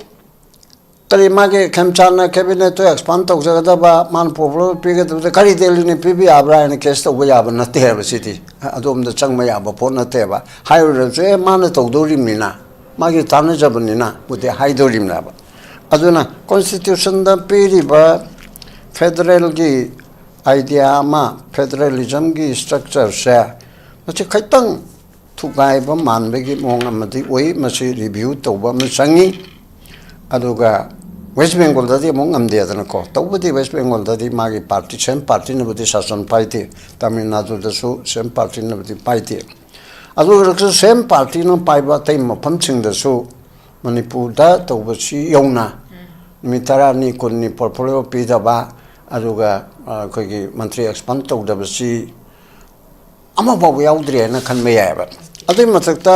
ꯀꯔꯤ ꯃꯥꯒꯤ ꯈꯦꯝꯆꯥꯟꯅ ꯀꯦꯕꯤꯅꯦꯠꯇꯨ ꯑꯦꯛꯁꯄꯥꯟ ꯇꯧꯖꯒꯗꯕ, ꯃꯥꯅ ꯄ꯭ꯔꯣꯄꯣꯖꯦꯜ ꯄꯤꯒꯗꯕꯗ ꯀꯔꯤ ꯗꯦꯜꯂꯤꯅ ꯄꯤꯕ ꯌꯥꯕ꯭ꯔꯥ ꯍꯥꯏꯅ ꯀꯦꯁ ꯇꯧꯕ ꯌꯥꯕ ꯅꯠꯇꯦ ꯍꯥꯏꯕ, ꯁꯤꯗꯤ ꯑꯗꯣꯝꯗ ꯆꯪꯕ ꯌꯥꯕ ꯄꯣꯠ ꯅꯠꯇꯦꯕ꯫ ꯍꯥꯏꯔꯨꯔꯁꯨ ꯑꯦ ꯃꯥꯅ ꯇꯧꯗꯧꯔꯤꯕꯅꯤꯅ, ꯃꯥꯒꯤ ꯇꯥꯟꯅꯖꯕꯅꯤꯅ ꯕꯨꯗꯤ ꯍꯥꯏꯗꯧꯔꯤꯕꯅꯦꯕ꯫ ꯑꯗꯨꯅ ꯀꯣꯟꯁꯇꯤꯇ꯭ꯌꯨꯁꯟꯗ ꯄꯤꯔꯤꯕ ꯐꯦꯗꯔꯦꯜꯒꯤ ꯑꯥꯏꯗꯤꯌꯥ ꯑꯃ, ꯐꯦꯗꯔꯦꯂꯤꯖꯝꯒꯤ ꯁ꯭ꯇ꯭ꯔꯛꯆꯔꯁꯦ, ꯃꯁꯤ ꯈꯤꯇꯪ ꯊꯨꯒꯥꯏꯕ ꯃꯥꯟꯕꯒꯤ ꯃꯑꯣꯡ ꯑꯃꯗꯤ ꯑꯣꯏ꯫ ꯃꯁꯤ ꯔꯤꯚ꯭ꯌꯨ ꯇꯧꯕ ꯑꯃ ꯆꯪꯉꯤ꯫ ꯑꯗꯨꯒ ꯋꯦꯁ ꯕꯦꯡꯒꯣꯜꯗꯗꯤ ꯑꯃꯨꯛ ꯉꯝꯗꯦꯗꯅꯀꯣ꯫ ꯇꯧꯕꯗꯤ ꯋꯦꯁ ꯕꯦꯡꯒꯣꯜꯗꯗꯤ ꯃꯥꯒꯤ ꯄꯥꯔꯇꯤ, ꯁꯦꯝ ꯄꯥꯔꯇꯤꯅꯕꯨꯗꯤ ꯁꯥꯁꯟ ꯄꯥꯏꯗꯦ, ꯇꯥꯃꯤꯜ ꯅꯥꯗꯨꯗꯁꯨ ꯁꯦꯝ ꯄꯥꯔꯇꯤꯅꯕꯨꯗꯤ ꯄꯥꯏꯗꯦ꯫ ꯑꯗꯨ ꯑꯣꯏꯔꯒꯁꯨ ꯁꯦꯝ ꯄꯥꯔꯇꯤꯅ ꯄꯥꯏꯕ ꯑꯇꯩ ꯃꯐꯝꯁꯤꯡꯗꯁꯨ ꯃꯅꯤꯄꯨꯔꯗ ꯇꯧꯕꯁꯤ ꯌꯧꯅ ꯅꯨꯃꯤꯠ ꯇꯔꯥꯅꯤ, ꯀꯨꯟꯅꯤ ꯄꯣꯔꯠꯐꯣꯂꯤꯑꯣ ꯄꯤꯗꯕ, ꯑꯗꯨꯒ ꯑ, ꯑꯩꯈꯣꯏꯒꯤ ꯃꯟꯇ꯭ꯔꯤ ꯑꯦꯛꯁꯄꯥꯟ ꯇꯧꯗꯕꯁꯤ ꯑꯃꯐꯥꯎꯕ ꯌꯥꯎꯗ꯭ꯔꯤ ꯍꯥꯏꯅ ꯈꯟꯕ ꯌꯥꯏꯑꯕ꯫ ꯑꯗꯨꯒꯤ ꯃꯊꯛꯇ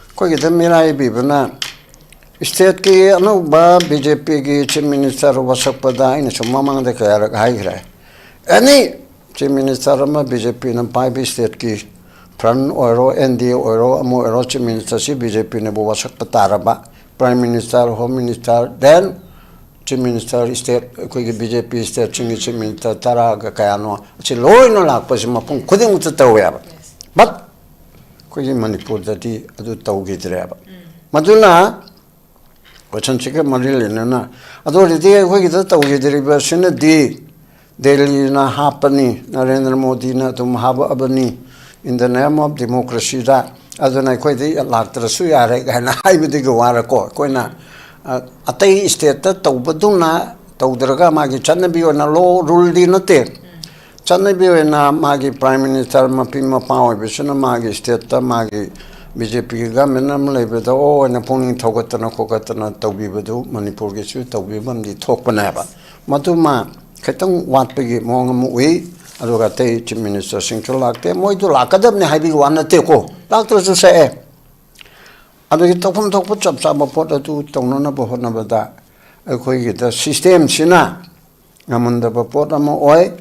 ꯑꯩꯈꯣꯏꯒꯤꯗ ꯃꯤꯔꯥꯏꯕꯤꯕꯅ ꯁ꯭ꯇꯦꯠꯀꯤ ꯑꯅꯧꯕ ꯕꯤ ꯖꯦ ꯄꯤꯒꯤ ꯆꯤꯐ ꯃꯤꯅꯤꯁꯇꯔ ꯋꯥꯁꯛꯄꯗ ꯑꯩꯅꯁꯨ ꯃꯃꯥꯡꯗ ꯀꯌꯥꯔꯛ ꯍꯥꯏꯈ꯭ꯔꯦ, ꯑꯦꯅꯤ ꯆꯤꯐ ꯃꯤꯅꯤꯁꯇꯔ ꯑꯃ ꯕꯤ ꯖꯦ ꯄꯤꯅ ꯄꯥꯏꯕ ꯁ꯭ꯇꯦꯠꯀꯤ ꯐ꯭ꯔꯟ ꯑꯣꯏꯔꯣ, ꯑꯦꯟ ꯗꯤ ꯑꯦ ꯑꯣꯏꯔꯣ, ꯑꯃ ꯑꯣꯏꯔꯣ, ꯆꯤꯐ ꯃꯤꯅꯤꯁꯇꯔꯁꯤ ꯕꯤ ꯖꯦ ꯄꯤꯅꯕꯨ ꯋꯥꯁꯛꯄ ꯇꯥꯔꯕ, prime minister, home minister, then chief minister, state, ꯑꯩꯈꯣꯏꯒꯤ ꯕꯤ ꯖꯦ ꯄꯤ ꯁ꯭ꯇꯦꯠꯁꯤꯡꯒꯤ ꯆꯤꯐ ꯃꯤꯅꯤꯁꯇꯔ ꯇꯔꯥꯒ ꯀꯌꯥꯅꯣ, ꯑꯁꯤ ꯂꯣꯏꯅ ꯂꯥꯛꯄꯁꯤ ꯃꯐꯝ ꯈꯨꯗꯤꯡꯃꯛꯇ ꯇꯧꯋꯦꯕ꯫ ꯕꯠ ꯑꯩꯈꯣꯏꯒꯤ ꯃꯅꯤꯄꯨꯔꯗꯗꯤ ꯑꯗꯨ ꯇꯧꯈꯤꯗ꯭ꯔꯦꯕ꯫ ꯃꯗꯨꯅ ꯀꯣꯏꯁꯟꯁꯤꯒ ꯃꯔꯤ ꯂꯩꯅꯅ, ꯑꯗꯨ ꯑꯣꯏꯔꯗꯤ ꯑꯩꯈꯣꯏꯒꯤꯗ ꯇꯧꯈꯤꯗ꯭ꯔꯤꯕꯁꯤꯅꯗꯤ ꯗꯦꯜꯂꯤꯅ ꯍꯥꯞꯄꯅꯤ, ꯅꯔꯦꯟꯗ꯭ꯔ ꯃꯣꯗꯤꯅ ꯑꯗꯨꯝ ꯍꯥꯞꯄꯛꯑꯕꯅꯤ, in the name of democracy ꯗ, ꯑꯗꯨꯅ ꯑꯩꯈꯣꯏꯗꯤ ꯂꯥꯛꯇ꯭ꯔꯁꯨ ꯌꯥꯔꯦ ꯀꯥꯏꯅ ꯍꯥꯏꯕꯗꯒꯤ ꯋꯥꯔꯀꯣ꯫ ꯑꯩꯈꯣꯏꯅ, ꯑ, ꯑꯇꯩ ꯁ꯭ꯇꯦꯠꯇ ꯇꯧꯕꯗꯨꯅ ꯇꯧꯗ꯭ꯔꯒ ꯃꯥꯒꯤ ꯆꯠꯅꯕꯤ ꯑꯣꯏꯅ ꯂꯣ ꯔꯨꯜꯗꯤ ꯅꯠꯇꯦ꯫ ꯆꯠꯅꯕꯤ ꯑꯣꯏꯅ ꯃꯥꯒꯤ ꯄ꯭ꯔꯥꯏꯝ ꯃꯤꯅꯤꯁꯇꯔ ꯃꯄꯤ ꯃꯄꯥ ꯑꯣꯏꯕꯁꯤꯅ ꯃꯥꯒꯤ ꯁ꯭ꯇꯦꯠꯇ ꯃꯥꯒꯤ ꯕꯤ ꯖꯦ ꯄꯤꯒꯤ ꯒꯃꯦꯟ ꯑꯃ ꯂꯩꯕꯗ ꯑꯣ ꯑꯣꯏꯅ ꯄꯨꯛꯅꯤꯡ ꯊꯧꯒꯠꯇꯅ ꯈꯣꯠꯀꯠꯇꯅ ꯇꯧꯕꯤꯕꯗꯨ ꯃꯅꯤꯄꯨꯔꯒꯤꯁꯨ ꯇꯧꯕꯤꯕ ꯑꯃꯗꯤ ꯊꯣꯛꯄꯅꯦꯕ꯫ ꯃꯗꯨꯃ ꯈꯤꯇꯪ ꯋꯥꯠꯄꯒꯤ ꯃꯑꯣꯡ ꯑꯃ ꯎꯏ꯫ ꯑꯗꯨꯒ ꯑꯇꯩ ꯆꯤꯐ ꯃꯤꯅꯤꯁꯇꯔꯁꯤꯡꯁꯨ ꯂꯥꯛꯇꯦ꯫ ꯃꯣꯏꯗꯨ ꯂꯥꯛꯀꯗꯕꯅꯤ ꯍꯥꯏꯕꯒꯤ ꯋꯥ ꯅꯠꯇꯦꯀꯣ, ꯂꯥꯛꯇ꯭ꯔꯁꯨ ꯁꯛꯑꯦ꯫ ꯑꯗꯨꯒꯤ ꯇꯧꯐꯝ ꯊꯣꯛꯄ ꯆꯞ ꯆꯥꯕ ꯄꯣꯠ ꯑꯗꯨ ꯇꯧꯅꯅꯕ ꯍꯣꯠꯅꯕꯗ ꯑꯩꯈꯣꯏꯒꯤꯗ ꯁꯤꯁꯇꯦꯝꯁꯤꯅ ꯉꯝꯍꯟꯗꯕ ꯄꯣꯠ ꯑꯃ ꯑꯣꯏ꯫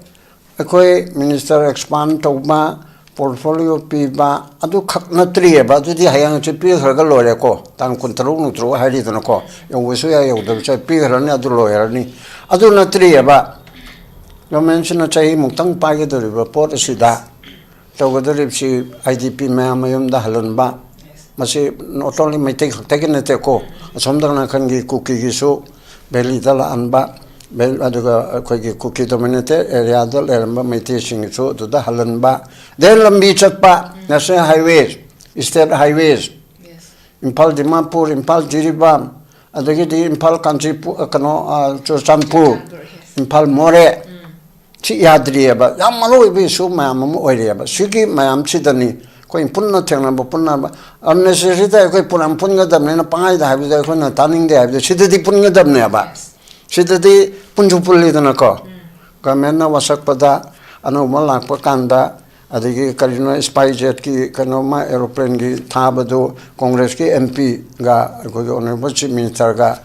ꯑꯩꯈꯣꯏ ꯃꯤꯅꯤꯁꯇꯔ ꯑꯦꯛꯁꯄꯥꯟ ꯇꯧꯕ, ꯄꯣꯔꯠꯐꯣꯂꯤꯑꯣ ꯄꯤꯕ, ꯑꯗꯨꯈꯛ ꯅꯠꯇ꯭ꯔꯤꯑꯕ꯫ ꯑꯗꯨꯗꯤ ꯍꯌꯦꯡ ꯍꯪꯆꯤꯠ ꯄꯤꯈ꯭ꯔꯒ ꯂꯣꯏꯔꯦꯀꯣ, ꯇꯥꯡ ꯀꯨꯟꯇꯔꯨꯛ ꯅꯨꯡꯇꯔꯨꯛ ꯍꯥꯏꯔꯤꯗꯅꯀꯣ, ꯌꯧꯕꯁꯨ ꯌꯥꯏ, ꯌꯧꯗꯕꯁꯨ ꯌꯥꯏ, ꯄꯤꯈ꯭ꯔꯅꯤ, ꯑꯗꯨ ꯂꯣꯏꯔꯅꯤ꯫ ꯑꯗꯨ ꯅꯠꯇ꯭ꯔꯤꯑꯕ꯫ ꯒꯚꯔꯟꯃꯦꯟꯁꯤꯅ ꯆꯍꯤꯃꯨꯛꯇꯪ ꯄꯥꯏꯒꯗꯧꯔꯤꯕ ꯄꯣꯠ ꯑꯁꯤꯗ ꯇꯧꯒꯗꯧꯔꯤꯕꯁꯤ ꯑꯥꯏ ꯗꯤ ꯄꯤ ꯃꯌꯥꯝ ꯃꯌꯨꯝꯗ ꯍꯜꯍꯟꯕ꯫ ꯃꯁꯤ not only ꯃꯩꯇꯩ ꯈꯛꯇꯒꯤ ꯅꯠꯇꯦꯀꯣ, ꯑꯁꯣꯝ ꯅꯥꯀꯟꯒꯤ ꯀꯨꯀꯤꯒꯤꯁꯨ, ꯚꯦꯂꯤꯗ ꯂꯥꯛꯍꯟꯕ, ꯚꯦ-, ꯑꯗꯨꯒ ꯑꯩꯈꯣꯏꯒꯤ ꯀꯨꯀꯤ ꯗꯣꯃꯤꯅꯦꯇꯦꯠ ꯑꯦꯔꯤꯌꯥꯗ ꯂꯩꯔꯝꯕ ꯃꯩꯇꯩꯁꯤꯡꯒꯤꯁꯨ ꯑꯗꯨꯗ ꯍꯜꯍꯟꯕ꯫ ꯗꯦꯟ ꯂꯝꯕꯤ ꯆꯠꯄ, national highway, state highway, Imphal Dimapur, Imphal Jiribam, ꯑꯗꯒꯤꯗꯤ ꯏꯝꯐꯥꯜ ꯀꯥꯟꯆꯤꯄꯨꯔ, ꯀꯩꯅꯣ, ꯑ, ꯆꯨꯔꯆꯥꯟꯄꯨꯔ, ꯏꯝꯐꯥꯜ ꯃꯣꯔꯦ, ꯁꯤ ꯌꯥꯗ꯭ꯔꯤꯑꯕ꯫ ꯌꯥꯝ ꯃꯔꯨ ꯑꯣꯏꯕ ꯏꯁꯨ ꯃꯌꯥꯝ ꯑꯃ ꯑꯣꯏꯔꯤꯑꯕ꯫ ꯁꯤꯒꯤ ꯃꯌꯥꯝꯁꯤꯗꯅꯤ ꯑꯩꯈꯣꯏ ꯄꯨꯟꯅ ꯊꯦꯡꯅꯕ, ꯄꯨꯟꯅ, unnecessary ꯗ ꯑꯩꯈꯣꯏ ꯄꯨꯟꯅ ꯄꯨꯟꯒꯗꯕꯅꯤꯅ ꯄꯪꯍꯥꯏꯗ ꯍꯥꯏꯕꯗ ꯑꯩꯈꯣꯏꯅ ꯇꯥꯅꯤꯡꯗꯦ ꯍꯥꯏꯕꯗ ꯁꯤꯗꯗꯤ ꯄꯨꯟꯒꯗꯕꯅꯦꯕ꯫ ꯁꯤꯗꯗꯤ ꯄꯨꯟꯁꯨ ꯄꯨꯜꯂꯤꯗꯅꯀꯣ꯫ ꯒꯚꯔꯟꯃꯦꯟꯅ ꯋꯥꯁꯛꯄꯗ ꯑꯅꯧꯕ ꯂꯥꯛꯄ ꯀꯥꯟꯗ, ꯑꯗꯒꯤ ꯀꯔꯤꯅꯣ, ꯏꯁꯄꯥꯏ ꯖꯦꯠꯀꯤ ꯀꯩꯅꯣꯃ, ꯑꯦꯔꯣꯄ꯭ꯂꯦꯟꯒꯤ ꯊꯥꯕꯗꯨ ꯀꯣꯡꯒ꯭ꯔꯦꯁꯀꯤ ꯑꯦꯝ ꯄꯤꯒ ꯑꯩꯈꯣꯏꯒꯤ ꯑꯣꯅꯔꯦꯕꯜ ꯆꯤꯐ ꯃꯤꯅꯤꯁꯇꯔꯒ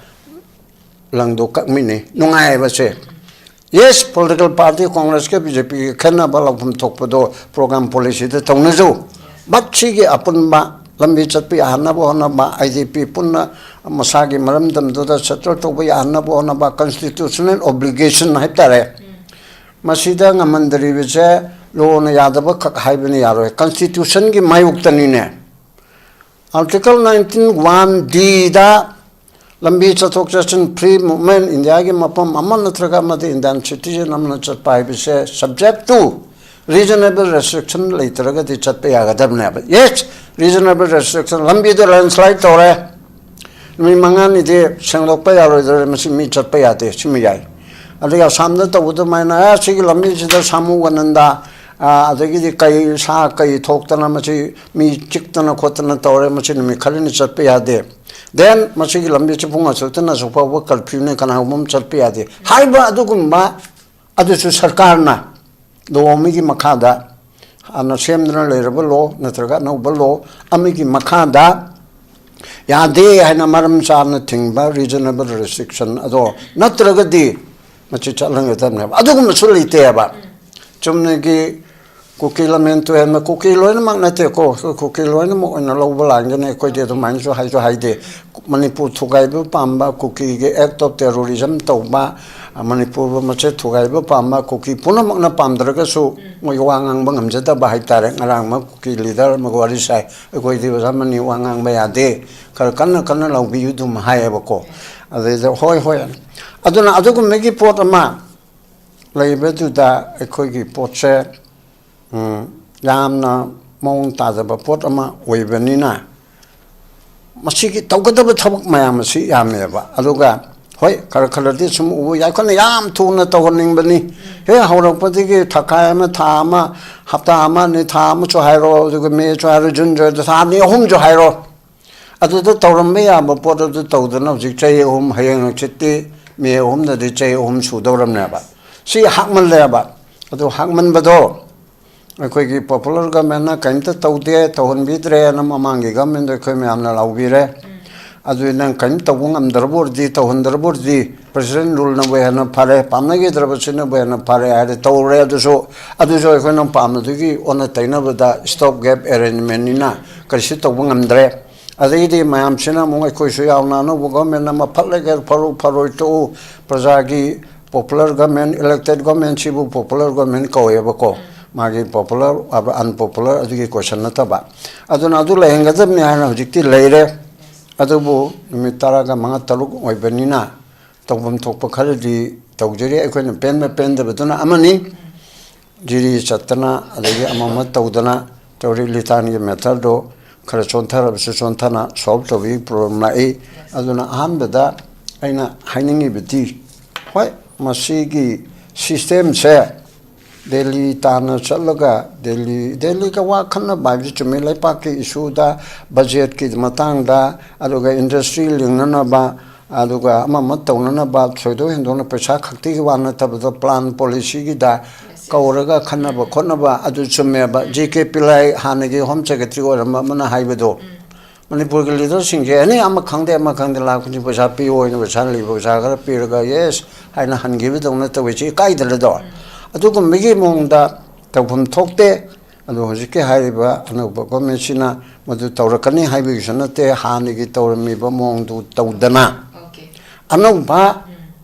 ꯂꯪꯗꯣ ꯀꯛꯃꯤꯟꯅꯩ꯫ ꯅꯨꯡꯉꯥꯏꯕꯁꯦ꯫ ꯌꯦꯁ, ꯄꯣꯂꯤꯇꯤꯀꯦꯜ ꯄꯥꯔꯇꯤ ꯀꯣꯡꯒ꯭ꯔꯦꯁꯀ ꯕꯤ ꯖꯦ ꯄꯤꯒ ꯈꯦꯠꯅꯕ ꯂꯧꯐꯝ ꯊꯣꯛꯄꯗꯣ ꯄ꯭ꯔꯣꯒ꯭ꯔꯥꯝ ꯄꯣꯂꯤꯁꯤꯗ ꯇꯧꯅꯖꯧ꯫ ꯕꯠ ꯁꯤꯒꯤ ꯑꯄꯨꯟꯕ ꯂꯝꯕꯤ ꯆꯠꯄ ꯌꯥꯍꯟꯅꯕ ꯍꯣꯠꯅꯕ, ꯑꯥꯏ ꯗꯤ ꯄꯤ ꯄꯨꯟꯅ ꯃꯁꯥꯒꯤ ꯃꯔꯝꯗꯝꯗꯨꯗ ꯁꯦꯇꯜ ꯇꯧꯕ ꯌꯥꯍꯟꯅꯕ ꯍꯣꯠꯅꯕ, ꯀꯟꯁꯇꯤꯇ꯭ꯌꯨꯁꯅꯦꯜ ꯑꯣꯕ꯭ꯂꯤꯒꯦꯁꯟ ꯍꯥꯏꯕ ꯇꯥꯔꯦ꯫ ꯃꯁꯤꯗ ꯉꯝꯍꯟꯗꯔꯤꯕꯁꯦ ꯂꯣꯅ ꯌꯥꯗꯕ ꯈꯛ ꯍꯥꯏꯕꯅ ꯌꯥꯔꯣꯏ, ꯀꯟꯁꯇꯤꯇ꯭ꯌꯨꯁꯟꯒꯤ ꯃꯥꯌꯣꯛꯇꯅꯤꯅꯦ꯫ ꯑꯥꯔꯇꯤꯀꯜ ꯅꯥꯏꯟꯇꯤꯟ ꯋꯥꯟ ꯗꯤꯗ ꯂꯝꯕꯤ ꯆꯠꯊꯣꯛ ꯆꯠꯁꯤꯟ, ꯐ꯭ꯔꯤ ꯃꯨꯚꯃꯦꯟ, ꯏꯟꯗꯤꯌꯥꯒꯤ ꯃꯐꯝ ꯑꯃ ꯅꯠꯇ꯭ꯔꯒ ꯑꯃꯗ ꯏꯟꯗꯤꯌꯥꯟ ꯁꯤꯇꯤꯖꯟ ꯑꯃꯅ ꯆꯠꯄ ꯍꯥꯏꯕꯁꯦ subject to reasonable restriction ꯂꯩꯇ꯭ꯔꯒꯗꯤ ꯆꯠꯄ ꯌꯥꯒꯗꯕꯅꯦꯕ꯫ ꯌꯦꯁ, ꯔꯤꯖꯅꯦꯕꯜ ꯔꯦꯁꯇ꯭ꯔꯤꯛꯁꯟ, ꯂꯝꯕꯤꯗꯣ ꯂꯦꯟꯁ꯭ꯂꯥꯏꯠ ꯇꯧꯔꯦ, ꯅꯨꯃꯤꯠ ꯃꯉꯥꯅꯤꯗꯤ ꯁꯦꯡꯗꯣꯛꯄ ꯌꯥꯔꯣꯏꯗꯧꯔꯦ, ꯃꯁꯤ ꯃꯤ ꯆꯠꯄ ꯌꯥꯗꯦ, ꯁꯤꯃ ꯌꯥꯏ꯫ ꯑꯗꯒꯤ ꯑꯁꯥꯝꯗ ꯇꯧꯕ ꯑꯗꯨꯃꯥꯏꯅ, ꯑꯦ, ꯁꯤꯒꯤ ꯂꯝꯕꯤꯁꯤꯗ ꯁꯥꯃꯨ ꯒꯟꯗꯟꯗ, ꯑ, ꯑꯗꯒꯤꯗꯤ ꯀꯩ, ꯁꯥ ꯀꯩ ꯊꯣꯛꯇꯅ ꯃꯁꯤ ꯃꯤ ꯆꯤꯛꯇꯅ ꯈꯣꯠꯇꯅ ꯇꯧꯔꯦ, ꯃꯁꯤ ꯅꯨꯃꯤꯠ ꯈꯔꯅꯤ ꯆꯠꯄ ꯌꯥꯗꯦ꯫ ꯗꯦꯟ ꯃꯁꯤꯒꯤ ꯂꯝꯕꯤꯁꯤ ꯄꯨꯡ ꯑꯁꯨꯛꯇꯅ ꯑꯁꯨꯛ ꯐꯥꯎꯕ ꯀꯔꯐ꯭ꯌꯨꯅꯤ, ꯀꯅꯥꯒꯨꯝꯕ ꯑꯃ ꯆꯠꯄ ꯌꯥꯗꯦ ꯍꯥꯏꯕ ꯑꯗꯨꯒꯨꯝꯕ, ꯑꯗꯨꯁꯨ ꯁꯔꯀꯥꯔꯅ, ꯂꯣ ꯑꯃꯒꯤ ꯃꯈꯥꯗ, ꯍꯥꯟꯅ ꯁꯦꯝꯗꯨꯅ ꯂꯩꯔꯕ ꯂꯣ ꯅꯠꯇ꯭ꯔꯒ ꯑꯅꯧꯕ ꯂꯣ ꯑꯃꯒꯤ ꯃꯈꯥꯗ ꯌꯥꯗꯦ ꯍꯥꯏꯅ ꯃꯔꯝ ꯆꯥꯅ ꯊꯤꯡꯕ, reasonable restriction ꯑꯗꯣ ꯅꯠꯇ꯭ꯔꯒꯗꯤ ꯃꯁꯤ ꯆꯠꯍꯟꯒꯗꯕꯅꯦꯕ꯫ ꯑꯗꯨꯒꯨꯝꯕꯁꯨ ꯂꯩꯇꯦꯕ꯫ ꯆꯨꯝꯅꯒꯤ ꯀꯨꯀꯤ ꯂꯝꯃꯦꯟ ꯇꯨꯍꯦꯟꯕ, ꯀꯨꯀꯤ ꯂꯣꯏꯅꯃꯛ ꯅꯠꯇꯦꯀꯣ, ꯀꯨꯀꯤ ꯂꯣꯏꯅꯃꯛ ꯑꯣꯏꯅ ꯂꯧꯕ ꯂꯥꯏꯟꯒꯅꯤ꯫ ꯑꯩꯈꯣꯏꯗꯤ ꯑꯗꯨꯃꯥꯏꯅꯁꯨ ꯍꯥꯏꯁꯨ ꯍꯥꯏꯗꯦ꯫ ꯃꯅꯤꯄꯨꯔ ꯊꯨꯒꯥꯏꯕ ꯄꯥꯝꯕ, ꯀꯨꯀꯤꯒꯤ act of terrorism ꯇꯧꯕ, ꯃꯅꯤꯄꯨꯔꯕꯨ ꯃꯆꯦꯠ ꯊꯨꯒꯥꯏꯕ ꯄꯥꯝꯕ ꯀꯨꯀꯤ ꯄꯨꯝꯅꯃꯛꯅ ꯄꯥꯝꯗ꯭ꯔꯒꯁꯨ ꯃꯣꯏ ꯋꯥ ꯉꯥꯡꯕ ꯉꯝꯖꯗꯕ ꯍꯥꯏꯇꯥꯔꯦ꯫ ꯉꯔꯥꯡꯃꯛ ꯀꯨꯀꯤ leader ꯑꯃꯒ ꯋꯥꯔꯤ ꯁꯥꯏ, "ꯑꯩꯈꯣꯏꯗꯤ ꯑꯣꯖꯥ ꯃꯅꯤ ꯋꯥ ꯉꯥꯡꯕ ꯌꯥꯗꯦ, ꯈꯔ ꯀꯟꯅ ꯀꯟꯅ ꯂꯥꯎꯕꯤꯌꯨ" ꯑꯗꯨꯝ ꯍꯥꯏꯌꯦꯕꯀꯣ꯫ ꯑꯗꯨꯗꯩꯗ ꯍꯣꯏ ꯍꯣꯏ꯫ ꯑꯗꯨꯅ ꯑꯗꯨꯒꯨꯝꯕꯒꯤ ꯄꯣꯠ ꯑꯃ ꯂꯩꯕꯗꯨꯗ ꯑꯩꯈꯣꯏꯒꯤ ꯄꯣꯠꯁꯦ, ꯎꯝ, ꯌꯥꯝꯅ ꯃꯑꯣꯡ ꯇꯥꯗꯕ ꯄꯣꯠ ꯑꯃ ꯑꯣꯏꯕꯅꯤꯅ, ꯃꯁꯤꯒꯤ ꯇꯧꯒꯗꯕ ꯊꯕꯛ ꯃꯌꯥꯝ ꯑꯁꯤ ꯌꯥꯝꯃꯦꯕ꯫ ꯑꯗꯨꯒ ꯍꯣꯏ, ꯈꯔ ꯈꯔꯗꯤ ꯁꯨꯝ ꯎꯕ ꯌꯥꯏ꯫ ꯑꯩꯈꯣꯏꯅ ꯌꯥꯝ ꯊꯨꯅ ꯇꯧꯍꯟꯅꯤꯡꯕꯅꯤ꯫ ꯍꯦꯛ ꯍꯧꯔꯛꯄꯗꯒꯤ ꯊꯈꯥꯏ ꯑꯃ, ꯊꯥ ꯑꯃ, ꯍꯞꯇꯥ ꯑꯃ, ꯑꯅꯤ, ꯊꯥ ꯑꯃꯁꯨ ꯍꯥꯏꯔꯣ, ꯑꯗꯨꯒ ꯃꯦꯁꯨ ꯍꯥꯏꯔꯣ, ꯖꯨꯟꯁꯨ ꯍꯥꯏꯔꯣ, ꯊꯥ ꯑꯅꯤ ꯑꯍꯨꯝꯁꯨ ꯍꯥꯏꯔꯣ, ꯑꯗꯨꯗ ꯇꯧꯔꯝꯕ ꯌꯥꯕ ꯄꯣꯠ ꯑꯗꯨ ꯇꯧꯗꯅ ꯍꯧꯖꯤꯛ ꯆꯍꯤ ꯑꯍꯨꯝ, ꯍꯌꯦꯡ ꯍꯪꯆꯤꯠꯇꯤ ꯃꯦ ꯑꯍꯨꯝꯗꯗꯤ ꯆꯍꯤ ꯑꯍꯨꯝ ꯁꯨꯗꯧꯔꯝꯅꯦꯕ꯫ ꯁꯤ ꯍꯥꯛꯃꯜꯂꯦꯕ꯫ ꯑꯗꯨ ꯍꯥꯛꯃꯟꯕꯗꯣ ꯑꯩꯈꯣꯏꯒꯤ popular governmentꯅ ꯀꯔꯤꯝꯇ ꯇꯧꯗꯦ, ꯇꯧꯍꯟꯕꯤꯗ꯭ꯔꯦꯅ ꯃꯃꯥꯡꯒꯤ governmentꯗ ꯑꯩꯈꯣꯏ ꯃꯌꯥꯝꯅ ꯂꯥꯎꯕꯤꯔꯦ꯫ ꯑꯗꯨ ꯅꯪ ꯀꯔꯤꯝ ꯇꯧꯕ ꯉꯝꯗ꯭ꯔꯕ ꯑꯣꯏꯔꯗꯤ, ꯇꯧꯍꯟꯗ꯭ꯔꯕ ꯑꯣꯏꯔꯗꯤ, president ruleꯅꯕꯨ ꯍꯦꯟꯅ ꯐꯔꯦ, ꯄꯥꯝꯅꯈꯤꯗ꯭ꯔꯕꯁꯤꯅꯕꯨ ꯍꯦꯟꯅ ꯐꯔꯦ ꯍꯥꯏꯔꯦ, ꯇꯧꯔꯦ꯫ ꯑꯗꯨꯁꯨ, ꯑꯗꯨꯁꯨ ꯑꯩꯈꯣꯏꯅ ꯄꯥꯝꯕꯗꯨꯒꯤ ꯑꯣꯟꯅ ꯇꯩꯅꯕꯗ stop gap arrangementꯅꯤꯅ ꯀꯔꯤꯁꯨ ꯇꯧꯕ ꯉꯝꯗ꯭ꯔꯦ꯫ ꯑꯗꯩꯗꯤ ꯃꯌꯥꯝꯁꯤꯅ ꯑꯃꯨꯛ ꯑꯩꯈꯣꯏꯁꯨ ꯌꯥꯎꯅ ꯑꯅꯧꯕ government ꯑꯃ ꯐꯠ ꯂꯩꯒꯦ ꯐꯔꯨ ꯐꯔꯣꯏ ꯇꯣꯛꯎ, ꯄ꯭ꯔꯖꯥꯒꯤ popular government, elected governmentꯁꯤꯕꯨ popular government ꯀꯧꯋꯦꯕꯀꯣ꯫ ꯃꯥꯒꯤ popular, unpopular ꯑꯗꯨꯒꯤ question ꯅꯠꯇꯕ꯫ ꯑꯗꯨꯅ ꯑꯗꯨ ꯂꯩꯍꯟꯒꯗꯕꯅꯤ ꯍꯥꯏꯅ ꯍꯧꯖꯤꯛꯇꯤ ꯂꯩꯔꯦ꯫ ꯑꯗꯨꯕꯨ ꯅꯨꯃꯤꯠ ꯇꯔꯥꯒ ꯃꯉꯥ ꯇꯔꯨꯛ ꯑꯣꯏꯕꯅꯤꯅ ꯇꯧꯐꯝ ꯊꯣꯛꯄ ꯈꯔꯗꯤ ꯇꯧꯖꯔꯤ꯫ ꯑꯩꯈꯣꯏꯅ ꯄꯦꯟꯕ ꯄꯦꯟꯗꯕꯗꯨꯅ ꯑꯃꯅꯤ꯫ ꯖꯤꯔꯤ ꯆꯠꯇꯅ ꯑꯗꯒꯤ ꯑꯃ ꯑꯃ ꯇꯧꯗꯅ ꯇꯧꯔꯤ꯫ ꯂꯤꯇꯥꯟꯒꯤ matter ꯗꯣ ꯈꯔ ꯆꯣꯟꯊꯔꯕꯁꯨ ꯆꯣꯟꯊꯅ solve ꯇꯧꯕꯒꯤ problem ꯂꯥꯛꯏ꯫ ꯑꯗꯨꯅ ꯑꯍꯥꯟꯕꯗ ꯑꯩꯅ ꯍꯥꯏꯅꯤꯡꯉꯤꯕꯗꯤ, ꯍꯣꯏ, ꯃꯁꯤꯒꯤ systemꯁꯦ ꯗꯦꯜꯂꯤ ꯇꯥꯟꯅ ꯆꯠꯂꯒ ꯗꯦꯜꯂꯤ, ꯗꯦꯜꯂꯤꯒ ꯋꯥ ꯈꯟꯅꯕ ꯍꯥꯏꯕꯁꯤ ꯆꯨꯝꯃꯤ, ꯂꯩꯄꯥꯛꯀꯤ issueꯗ, budgetꯀꯤ ꯃꯇꯥꯡꯗ, ꯑꯗꯨꯒ industry ꯂꯤꯡꯅꯅꯕ, ꯑꯗꯨꯒ ꯑꯃ ꯑꯃ ꯇꯧꯅꯅꯕ ꯊꯣꯏꯗꯣꯛ ꯍꯦꯟꯗꯣꯛꯅ ꯄꯩꯁꯥ ꯈꯛꯇꯒꯤ ꯋꯥ ꯅꯠꯇꯕꯗ plan policyꯒꯤꯗ ꯀꯧꯔꯒ ꯈꯟꯅꯕ ꯈꯣꯠꯅꯕ ꯑꯗꯨ ꯆꯨꯝꯃꯦꯕ꯫ ꯖꯤ ꯀꯦ ꯄꯤꯂꯥꯏ ꯍꯥꯟꯅꯒꯤ Home Secretary ꯑꯣꯏꯔꯝꯕ ꯑꯃꯅ ꯍꯥꯏꯕꯗꯣ, ꯃꯅꯤꯄꯨꯔꯒꯤ ꯂꯤꯗꯔꯁꯤꯡꯁꯦ ꯑꯦꯅꯤ ꯑꯃ ꯈꯪꯗꯦ ꯑꯃ ꯈꯪꯗꯦ ꯂꯥꯛꯄꯅꯤ, ꯄꯩꯁꯥ ꯄꯤꯌꯣ ꯍꯥꯏꯅ ꯄꯩꯁꯥ ꯂꯩꯕ ꯄꯩꯁꯥ ꯈꯔ ꯄꯤꯔꯒ ꯌꯦꯁ ꯍꯥꯏꯅ ꯍꯟꯈꯤꯕꯗꯧꯅ ꯇꯧꯏꯁꯤ ꯏꯀꯥꯏꯗ꯭ꯔꯗꯣ? ꯑꯗꯨꯒꯨꯝꯕꯒꯤ ꯃꯑꯣꯡꯗ ꯇꯧꯐꯝ ꯊꯣꯛꯇꯦ꯫ ꯑꯗꯣ ꯍꯧꯖꯤꯛꯀꯤ ꯍꯥꯏꯔꯤꯕ ꯑꯅꯧꯕ ꯒꯣꯔꯃꯦꯟꯁꯤꯅ ꯃꯗꯨ ꯇꯧꯔꯛꯀꯅꯤ ꯍꯥꯏꯕꯒꯤꯁꯨ ꯅꯠꯇꯦ, ꯍꯥꯟꯅꯒꯤ ꯇꯧꯔꯝꯃꯤꯕ ꯃꯑꯣꯡꯗꯨ ꯇꯧꯗꯅ ꯑꯅꯧꯕ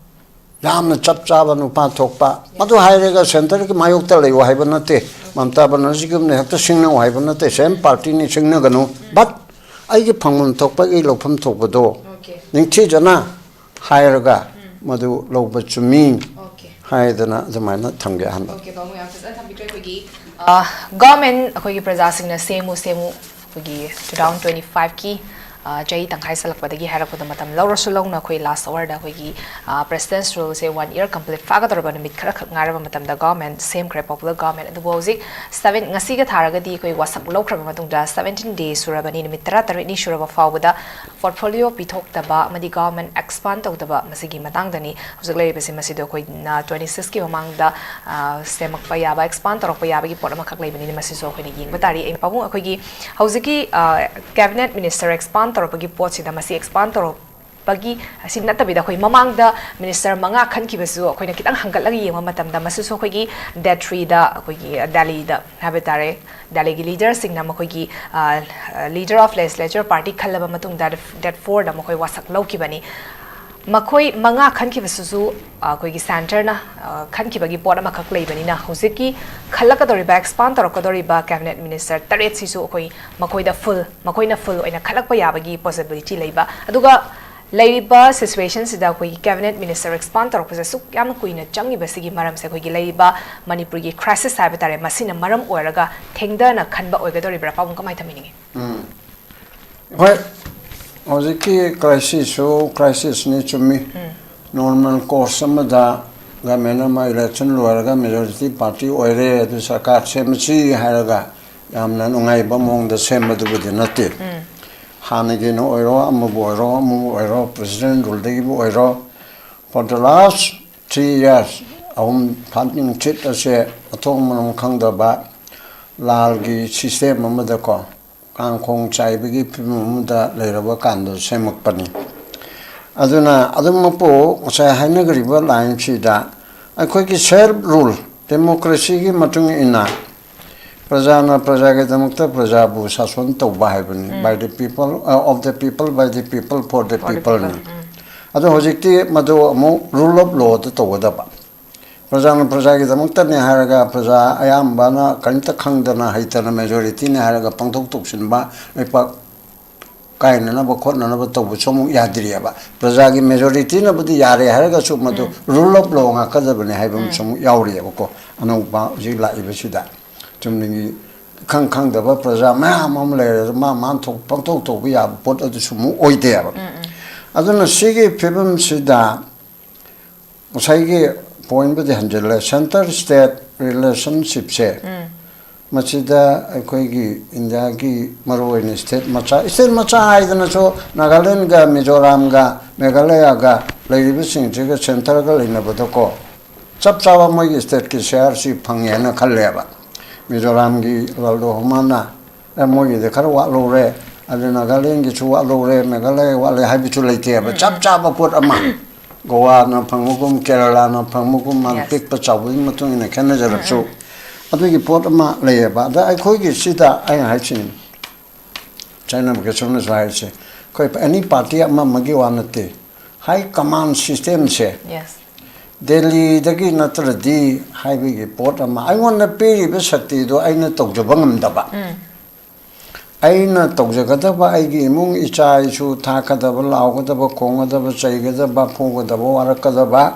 ꯌꯥꯝꯅ ꯆꯞ ꯆꯥꯕ ꯅꯨꯄꯥ ꯊꯣꯛꯄ꯫ ꯃꯗꯨ ꯍꯥꯏꯔꯒ ꯁꯦꯟꯇꯔꯒꯤ ꯃꯥꯌꯣꯛꯇ ꯂꯩꯌꯨ ꯍꯥꯏꯕ ꯅꯠꯇꯦ, ꯃꯃꯇꯥ ꯕꯅꯔꯖꯤꯒꯨꯝꯅ ꯍꯦꯛꯇ ꯁꯤꯡꯅꯧ ꯍꯥꯏꯕ ꯅꯠꯇꯦ, ꯁꯦꯝ ꯄꯥꯔꯇꯤꯅꯤ, ꯁꯤꯡꯅꯒꯅꯨ꯫ ꯕꯠ ꯑꯩꯒꯤ ꯐꯪꯐꯝ ꯊꯣꯛꯄ, ꯑꯩꯒꯤ ꯂꯧꯐꯝ ꯊꯣꯛꯄꯗꯣ ꯅꯤꯡꯊꯤꯖꯅ ꯍꯥꯏꯔꯒ ꯃꯗꯨ ꯂꯧꯕ ꯆꯨꯝꯃꯤ ꯍꯥꯏꯗꯅ ꯑꯗꯨꯃꯥꯏꯅ ꯊꯝꯒꯦ ꯑꯍꯥꯟꯕ꯫ ꯑꯣꯀꯦ, ꯄꯥꯕꯨꯡ ꯌꯥꯝ ꯐꯖꯅ ꯊꯝꯕꯤꯈ꯭ꯔꯦ꯫ ꯑꯩꯈꯣꯏꯒꯤ ꯒꯚꯔꯟꯃꯦꯟ ꯑꯩꯈꯣꯏꯒꯤ ꯄ꯭ꯔꯖꯥꯁꯤꯡꯅ ꯁꯦꯝꯃꯨ ꯁꯦꯝꯃꯨ, ꯑꯩꯈꯣꯏꯒꯤ ꯇꯨ ꯊꯥꯎꯖꯟ ꯇ꯭ꯋꯦꯟꯇꯤ ꯐꯥꯏꯚꯀꯤ ꯆꯍꯤ ꯇꯪꯈꯥꯏ ꯆꯜꯂꯛꯄꯗꯒꯤ ꯍꯥꯏꯔꯛꯄꯗ ꯃꯇꯝ ꯂꯧꯔꯁꯨ ꯂꯧꯅ ꯑꯩꯈꯣꯏ ꯂꯥꯁ ꯑꯋꯥꯔꯗ ꯑꯩꯈꯣꯏꯒꯤ ꯄ꯭ꯔꯦꯁꯤꯗꯦꯟꯁ ꯔꯨꯜꯁꯦ ꯋꯥꯟ ꯏꯌꯔ ꯀꯝꯄ꯭ꯂꯤꯠ ꯐꯥꯒꯗꯧꯔꯕ ꯅꯨꯃꯤꯠ ꯈꯔꯈꯛ ꯉꯥꯏꯔꯕ ꯃꯇꯝꯗ ꯒꯚꯔꯟꯃꯦꯟ ꯁꯦꯝꯈ꯭ꯔꯦ, ꯄꯣꯄꯨꯂꯔ ꯒꯚꯔꯟꯃꯦꯟ꯫ ꯑꯗꯨꯕꯨ ꯍꯧꯖꯤꯛ ꯁꯕꯦꯟ, ꯉꯁꯤꯒ ꯊꯥꯔꯒꯗꯤ ꯑꯩꯈꯣꯏ ꯋꯥꯁꯛ ꯂꯧꯈ꯭ꯔꯕ ꯃꯇꯨꯡꯗ ꯁꯕꯦꯟꯇꯤꯟ ꯗꯦ ꯁꯨꯔꯕꯅꯤ, ꯅꯨꯃꯤꯠ ꯇꯔꯥ ꯇꯔꯦꯠꯅꯤ ꯁꯨꯔꯕ ꯐꯥꯎꯕꯗ ꯄꯣꯔꯠꯐꯣꯂꯤꯑꯣ ꯄꯤꯊꯣꯛꯇꯕ ꯑꯃꯗꯤ ꯒꯚꯔꯟꯃꯦꯟ ꯑꯦꯛꯁꯄꯥꯟ ꯇꯧꯗꯕ ꯃꯁꯤꯒꯤ ꯃꯇꯥꯡꯗꯅꯤ ꯍꯧꯖꯤꯛ ꯂꯩꯔꯤꯕꯁꯤ꯫ ꯃꯁꯤꯗ ꯑꯩꯈꯣꯏꯅ ꯇ꯭ꯋꯦꯟꯇꯤ ꯁꯤꯛꯁꯀꯤ ꯃꯃꯥꯡꯗ ꯁꯦꯝꯃꯛꯄ ꯌꯥꯕ, ꯑꯦꯛꯁꯄꯥꯟ ꯇꯧꯔꯛꯄ ꯌꯥꯕꯒꯤ ꯄꯣꯠ ꯑꯃꯈꯛ ꯂꯩꯕꯅꯤꯅ ꯃꯁꯤꯁꯨ ꯑꯩꯈꯣꯏꯅ ꯌꯦꯡꯕ ꯇꯥꯔꯤ꯫ ꯑꯩ ꯄꯥꯕꯨꯡ, ꯑꯩꯈꯣꯏꯒꯤ ꯍꯧꯖꯤꯛꯀꯤ ꯀꯦꯕꯤꯅꯦꯠ ꯃꯤꯅꯤꯁꯇꯔ ꯑꯦꯛꯁꯄꯥꯟ ꯇꯧꯔꯛꯄꯒꯤ ꯄꯣꯠꯁꯤꯗ ꯃꯁꯤ ꯑꯦꯛꯁꯄꯥꯟ ꯇꯧꯔꯛꯄꯒꯤ ꯑꯁꯤ ꯅꯠꯇꯕꯤꯗ ꯑꯩꯈꯣꯏ ꯃꯃꯥꯡꯗ ꯃꯤꯅꯤꯁꯇꯔ ꯃꯉꯥ ꯈꯟꯈꯤꯕꯁꯨ ꯑꯩꯈꯣꯏꯅ ꯈꯤꯇꯪ ꯍꯪꯒꯠꯂꯒ ꯌꯦꯡꯕ ꯃꯇꯝꯗ ꯃꯁꯤꯁꯨ ꯑꯩꯈꯣꯏꯒꯤ ꯗꯦꯠ ꯊ꯭ꯔꯤꯗ ꯑꯩꯈꯣꯏꯒꯤ ꯗꯦꯜꯂꯤꯗ ꯍꯥꯏꯕ ꯇꯥꯔꯦ, ꯗꯦꯜꯂꯤꯒꯤ ꯂꯤꯗꯔꯁꯤꯡꯅ ꯃꯈꯣꯏꯒꯤ ꯂꯤꯗꯔ ꯑꯣꯐ ꯂꯦꯖꯤꯁꯂꯦꯆꯔ ꯄꯥꯔꯇꯤ ꯈꯜꯂꯕ ꯃꯇꯨꯡꯗ ꯗꯦꯠ ꯐꯣꯔꯗ ꯃꯈꯣꯏ ꯋꯥꯁꯛ ꯂꯧꯈꯤꯕꯅꯤ꯫ ꯃꯈꯣꯏ ꯃꯉꯥ ꯈꯟꯈꯤꯕꯁꯤꯁꯨ ꯑꯩꯈꯣꯏꯒꯤ ꯁꯦꯟꯇꯔꯅ ꯈꯟꯈꯤꯕꯒꯤ ꯄꯣꯠ ꯑꯃꯈꯛ ꯂꯩꯕꯅꯤꯅ ꯍꯧꯖꯤꯛꯀꯤ ꯈꯜꯂꯛꯀꯗꯧꯔꯤꯕ, ꯑꯦꯛꯁꯄꯥꯟ ꯇꯧꯔꯛꯀꯗꯧꯔꯤꯕ ꯀꯦꯕꯤꯅꯦꯠ ꯃꯤꯅꯤꯁꯇꯔ ꯇꯔꯦꯠꯁꯤꯁꯨ ꯑꯩꯈꯣꯏ ꯃꯈꯣꯏꯗ ꯐꯨꯜ, ꯃꯈꯣꯏꯅ ꯐꯨꯜ ꯑꯣꯏꯅ ꯈꯜꯂꯛꯄ ꯌꯥꯕꯒꯤ ꯄꯣꯁꯤꯕꯤꯂꯤꯇꯤ ꯂꯩꯕ꯫ ꯑꯗꯨꯒ ꯂꯩꯔꯤꯕ ꯁꯤꯆꯨꯋꯦꯁꯟꯁꯤꯗ ꯑꯩꯈꯣꯏꯒꯤ ꯀꯦꯕꯤꯅꯦꯠ ꯃꯤꯅꯤꯁꯇꯔ ꯑꯦꯛꯁꯄꯥꯟ ꯇꯧꯔꯛꯄꯁꯦ ꯑꯁꯨꯛ ꯌꯥꯝꯅ ꯀꯨꯏꯅ ꯆꯪꯉꯤꯕꯁꯤꯒꯤ ꯃꯔꯝꯁꯦ ꯑꯩꯈꯣꯏꯒꯤ ꯂꯩꯔꯤꯕ ꯃꯅꯤꯄꯨꯔꯒꯤ ꯀ꯭ꯔꯥꯏꯁꯤꯁ ꯍꯥꯏꯕ ꯇꯥꯔꯦ, ꯃꯁꯤꯅ ꯃꯔꯝ ꯑꯣꯏꯔꯒ ꯊꯦꯡꯊꯅ ꯈꯟꯕ ꯑꯣꯏꯒꯗꯧꯔꯤꯕ꯭ꯔꯥ? ꯄꯥꯕꯨꯡ ꯀꯃꯥꯏꯅ ꯊꯝꯕꯤꯅꯤꯡꯉꯤ? ꯍꯣꯏ, ꯍꯧꯖꯤꯛꯀꯤ ꯀ꯭ꯔꯥꯏꯁꯤꯁꯁꯨ ꯀ꯭ꯔꯥꯏꯁꯤꯁꯅꯤ, ꯆꯨꯝꯃꯤ꯫ ꯅꯣꯔꯃꯦꯜ ꯀꯣꯔꯁ ꯑꯃꯗ ꯒꯚꯔꯟꯃꯦꯟ ꯑꯃ ꯏꯂꯦꯛꯁꯟ ꯂꯣꯏꯔꯒ ꯃꯦꯖꯣꯔꯤꯇꯤ ꯄꯥꯔꯇꯤ ꯑꯣꯏꯔꯦ, ꯑꯗꯨ ꯁꯔꯀꯥꯔ ꯁꯦꯝꯃꯁꯤ ꯍꯥꯏꯔꯒ ꯌꯥꯝꯅ ꯅꯨꯡꯉꯥꯏꯕ ꯃꯑꯣꯡꯗ ꯁꯦꯝꯕꯗꯨꯕꯨꯗꯤ ꯅꯠꯇꯦ꯫ ꯍꯥꯟꯅꯒꯤꯅ ꯑꯣꯏꯔꯣ, ꯑꯃꯕꯨ ꯑꯣꯏꯔꯣ, ꯑꯃꯕꯨ ꯑꯣꯏꯔꯣ, ꯄ꯭ꯔꯦꯁꯤꯗꯦꯟ ꯔꯨꯜꯗꯒꯤꯕꯨ ꯑꯣꯏꯔꯣ, for the last three years, ꯑꯍꯨꯝ ꯐꯥꯅꯤꯡ ꯁꯤꯠ ꯑꯁꯦ ꯃꯊꯣꯡ ꯃꯔꯝ ꯈꯪꯗꯕ ꯂꯥꯜꯒꯤ ꯁꯤꯁꯇꯦꯝ ꯑꯃꯗꯀꯣ ꯀꯥꯡꯈꯣꯡ ꯆꯥꯏꯕꯒꯤ ꯐꯤꯕꯝ ꯑꯃꯗ ꯂꯩꯔꯕ ꯀꯥꯟꯗ ꯁꯦꯝꯃꯛꯄꯅꯤ꯫ ꯑꯗꯨꯅ ꯑꯗꯨꯃꯛꯄꯨ ꯉꯁꯥꯏ ꯍꯥꯏꯅꯈ꯭ꯔꯤꯕ ꯂꯥꯏꯟꯁꯤꯗ ꯑꯩꯈꯣꯏꯒꯤ ꯁꯦꯜꯐ ꯔꯨꯜ, ꯗꯦꯃꯣꯀ꯭ꯔꯦꯁꯤꯒꯤ ꯃꯇꯨꯡ ꯏꯟꯅ ꯄ꯭ꯔꯖꯥꯅ ꯄ꯭ꯔꯖꯥꯒꯤꯗꯃꯛꯇ ꯄ꯭ꯔꯖꯥꯕꯨ ꯁꯥꯁꯣꯟ ꯇꯧꯕ ꯍꯥꯏꯕꯅꯤ꯫ By the people, of the people, by the people, for the people ꯅꯤ꯫ ꯑꯗꯣ ꯍꯧꯖꯤꯛꯇꯤ ꯃꯗꯨ ꯑꯃꯨꯛ ꯔꯨꯜ ꯑꯣꯐ ꯂꯣꯗ ꯇꯧꯒꯗꯕ꯫ ꯄ꯭ꯔꯖꯥꯅ ꯄ꯭ꯔꯖꯥꯒꯤꯗꯃꯛꯇꯅꯦ ꯍꯥꯏꯔꯒ ꯄ꯭ꯔꯖꯥ ꯑꯌꯥꯝꯕꯅ ꯀꯔꯤꯝꯇ ꯈꯪꯗꯅ ꯍꯩꯇꯅ ꯃꯦꯖꯣꯔꯤꯇꯤꯅꯦ ꯍꯥꯏꯔꯒ ꯄꯪꯊꯣꯛ ꯊꯣꯛꯆꯤꯟꯕ, ꯂꯩꯄꯥꯛ ꯀꯥꯏꯅꯅꯕ ꯈꯣꯠꯅꯅꯕ ꯇꯧꯕꯁꯨ ꯑꯃꯨꯛ ꯌꯥꯗ꯭ꯔꯤꯑꯕ꯫ ꯄ꯭ꯔꯖꯥꯒꯤ ꯃꯦꯖꯣꯔꯤꯇꯤꯅꯕꯨꯗꯤ ꯌꯥꯔꯦ ꯍꯥꯏꯔꯒꯁꯨ ꯃꯗꯨ ꯔꯨꯜ ꯑꯣꯐ ꯂꯣ ꯉꯥꯛꯀꯗꯕꯅꯦ ꯍꯥꯏꯕ ꯑꯃꯁꯨ ꯑꯃꯨꯛ ꯌꯥꯎꯔꯤꯑꯕꯀꯣ꯫ ꯑꯅꯧꯕ ꯍꯧꯖꯤꯛ ꯂꯥꯛꯏꯕꯁꯤꯗ ꯆꯨꯝꯅꯒꯤ ꯈꯪ ꯈꯪꯗꯕ ꯄ꯭ꯔꯖꯥ ꯃꯌꯥꯝ ꯑꯃ ꯂꯩꯔꯁꯨ ꯃꯥ ꯃꯥꯅ ꯊꯣꯛ-, ꯄꯪꯊꯣꯛ ꯊꯣꯛꯄ ꯌꯥꯕ ꯄꯣꯠ ꯑꯗꯨꯁꯨ ꯑꯃꯨꯛ ꯑꯣꯏꯗꯦꯕ꯫ ꯑꯗꯨꯅ ꯁꯤꯒꯤ ꯐꯤꯕꯝꯁꯤꯗ ꯉꯁꯥꯏꯒꯤ ꯄꯣꯏꯟꯕꯨꯗꯤ ꯍꯟꯖꯤꯜꯂꯦ, ꯁꯦꯟꯇꯔ ꯁ꯭ꯇꯦꯠ ꯔꯤꯂꯦꯁꯟꯁꯤꯞꯁꯦ ꯃꯁꯤꯗ ꯑꯩꯈꯣꯏꯒꯤ ꯏꯟꯗꯤꯌꯥꯒꯤ ꯃꯔꯨꯑꯣꯏꯅ ꯁ꯭ꯇꯦꯠ ꯃꯆꯥ, ꯁ꯭ꯇꯦꯠ ꯃꯆꯥ ꯍꯥꯏꯗꯅꯁꯨ ꯅꯥꯒꯥꯂꯦꯟꯒ ꯃꯤꯖꯣꯔꯥꯝꯒ ꯃꯦꯘꯥꯂꯌꯥꯒ ꯂꯩꯔꯤꯕꯁꯤꯡꯁꯤꯒ ꯁꯦꯟꯇꯔꯒ ꯂꯩꯅꯕꯗꯀꯣ ꯆꯞ ꯆꯥꯕ ꯃꯣꯏꯒꯤ ꯁ꯭ꯇꯦꯠꯀꯤ ꯁꯤꯌꯥꯔꯁꯤ ꯐꯪꯉꯦꯅ ꯈꯜꯂꯦꯕ꯫ ꯃꯤꯖꯣꯔꯥꯝꯒꯤ ꯂꯥꯜꯗꯣ ꯍꯣꯃꯥꯅ ꯑꯦ, ꯃꯣꯏꯒꯤꯗꯤ ꯈꯔ ꯋꯥꯠꯍꯧꯔꯦ, ꯑꯗꯨ ꯅꯥꯒꯥꯂꯦꯟꯒꯤꯁꯨ ꯋꯥꯠꯍꯧꯔꯦ, ꯃꯦꯘꯥꯂꯌꯥ ꯋꯥꯠꯂꯦ ꯍꯥꯏꯕꯁꯨ ꯂꯩꯇꯦꯕ꯫ ꯆꯞ ꯆꯥꯕ ꯄꯣꯠ ꯑꯃ ꯒꯣꯋꯥꯅ ꯐꯪꯕꯒꯨꯝ, ꯀꯦꯔꯂꯥꯅ ꯐꯪꯕꯒꯨꯝ, ꯃꯥꯅ ꯄꯤꯛꯄ ꯆꯥꯎꯕꯒꯤ ꯃꯇꯨꯡ ꯏꯟꯅ ꯈꯦꯠꯅꯖꯔꯁꯨ ꯑꯗꯨꯒꯤ ꯄꯣꯠ ꯑꯃ ꯂꯩꯌꯦꯕ꯫ ꯑꯗ ꯑꯩꯈꯣꯏꯒꯤ ꯁꯤꯗ ꯑꯩꯅ ꯍꯥꯏꯁꯤꯅꯤ, ꯆꯥꯏꯅꯥ ꯚꯦꯀꯦꯁꯟꯅꯁꯨ ꯍꯥꯏꯔꯤꯁꯦ, ꯑꯩꯈꯣꯏ ꯑꯦꯅꯤ ꯄꯥꯔꯇꯤ ꯑꯃ ꯑꯃꯒꯤ ꯋꯥ ꯅꯠꯇꯦ, ꯍꯥꯏ ꯀꯃꯥꯟ ꯁꯤꯁꯇꯦꯝꯁꯦ ꯗꯦꯜꯂꯤꯗꯒꯤ ꯅꯠꯇ꯭ꯔꯗꯤ ꯍꯥꯏꯕꯒꯤ ꯄꯣꯠ ꯑꯃ, ꯑꯩꯉꯣꯟꯗ ꯄꯤꯔꯤꯕ ꯁꯛꯇꯤꯗꯣ ꯑꯩꯅ ꯇꯧꯖꯕ ꯉꯝꯗꯕ, ꯑꯩꯅ ꯇꯧꯖꯒꯗꯕ, ꯑꯩꯒꯤ ꯏꯃꯨꯡ ꯏꯆꯥ ꯏꯁꯨ ꯊꯥꯛꯀꯗꯕ, ꯂꯥꯎꯒꯗꯕ, ꯈꯣꯡꯒꯗꯕ, ꯆꯩꯒꯗꯕ, ꯐꯨꯒꯗꯕ, ꯋꯥꯔꯛꯀꯗꯕ,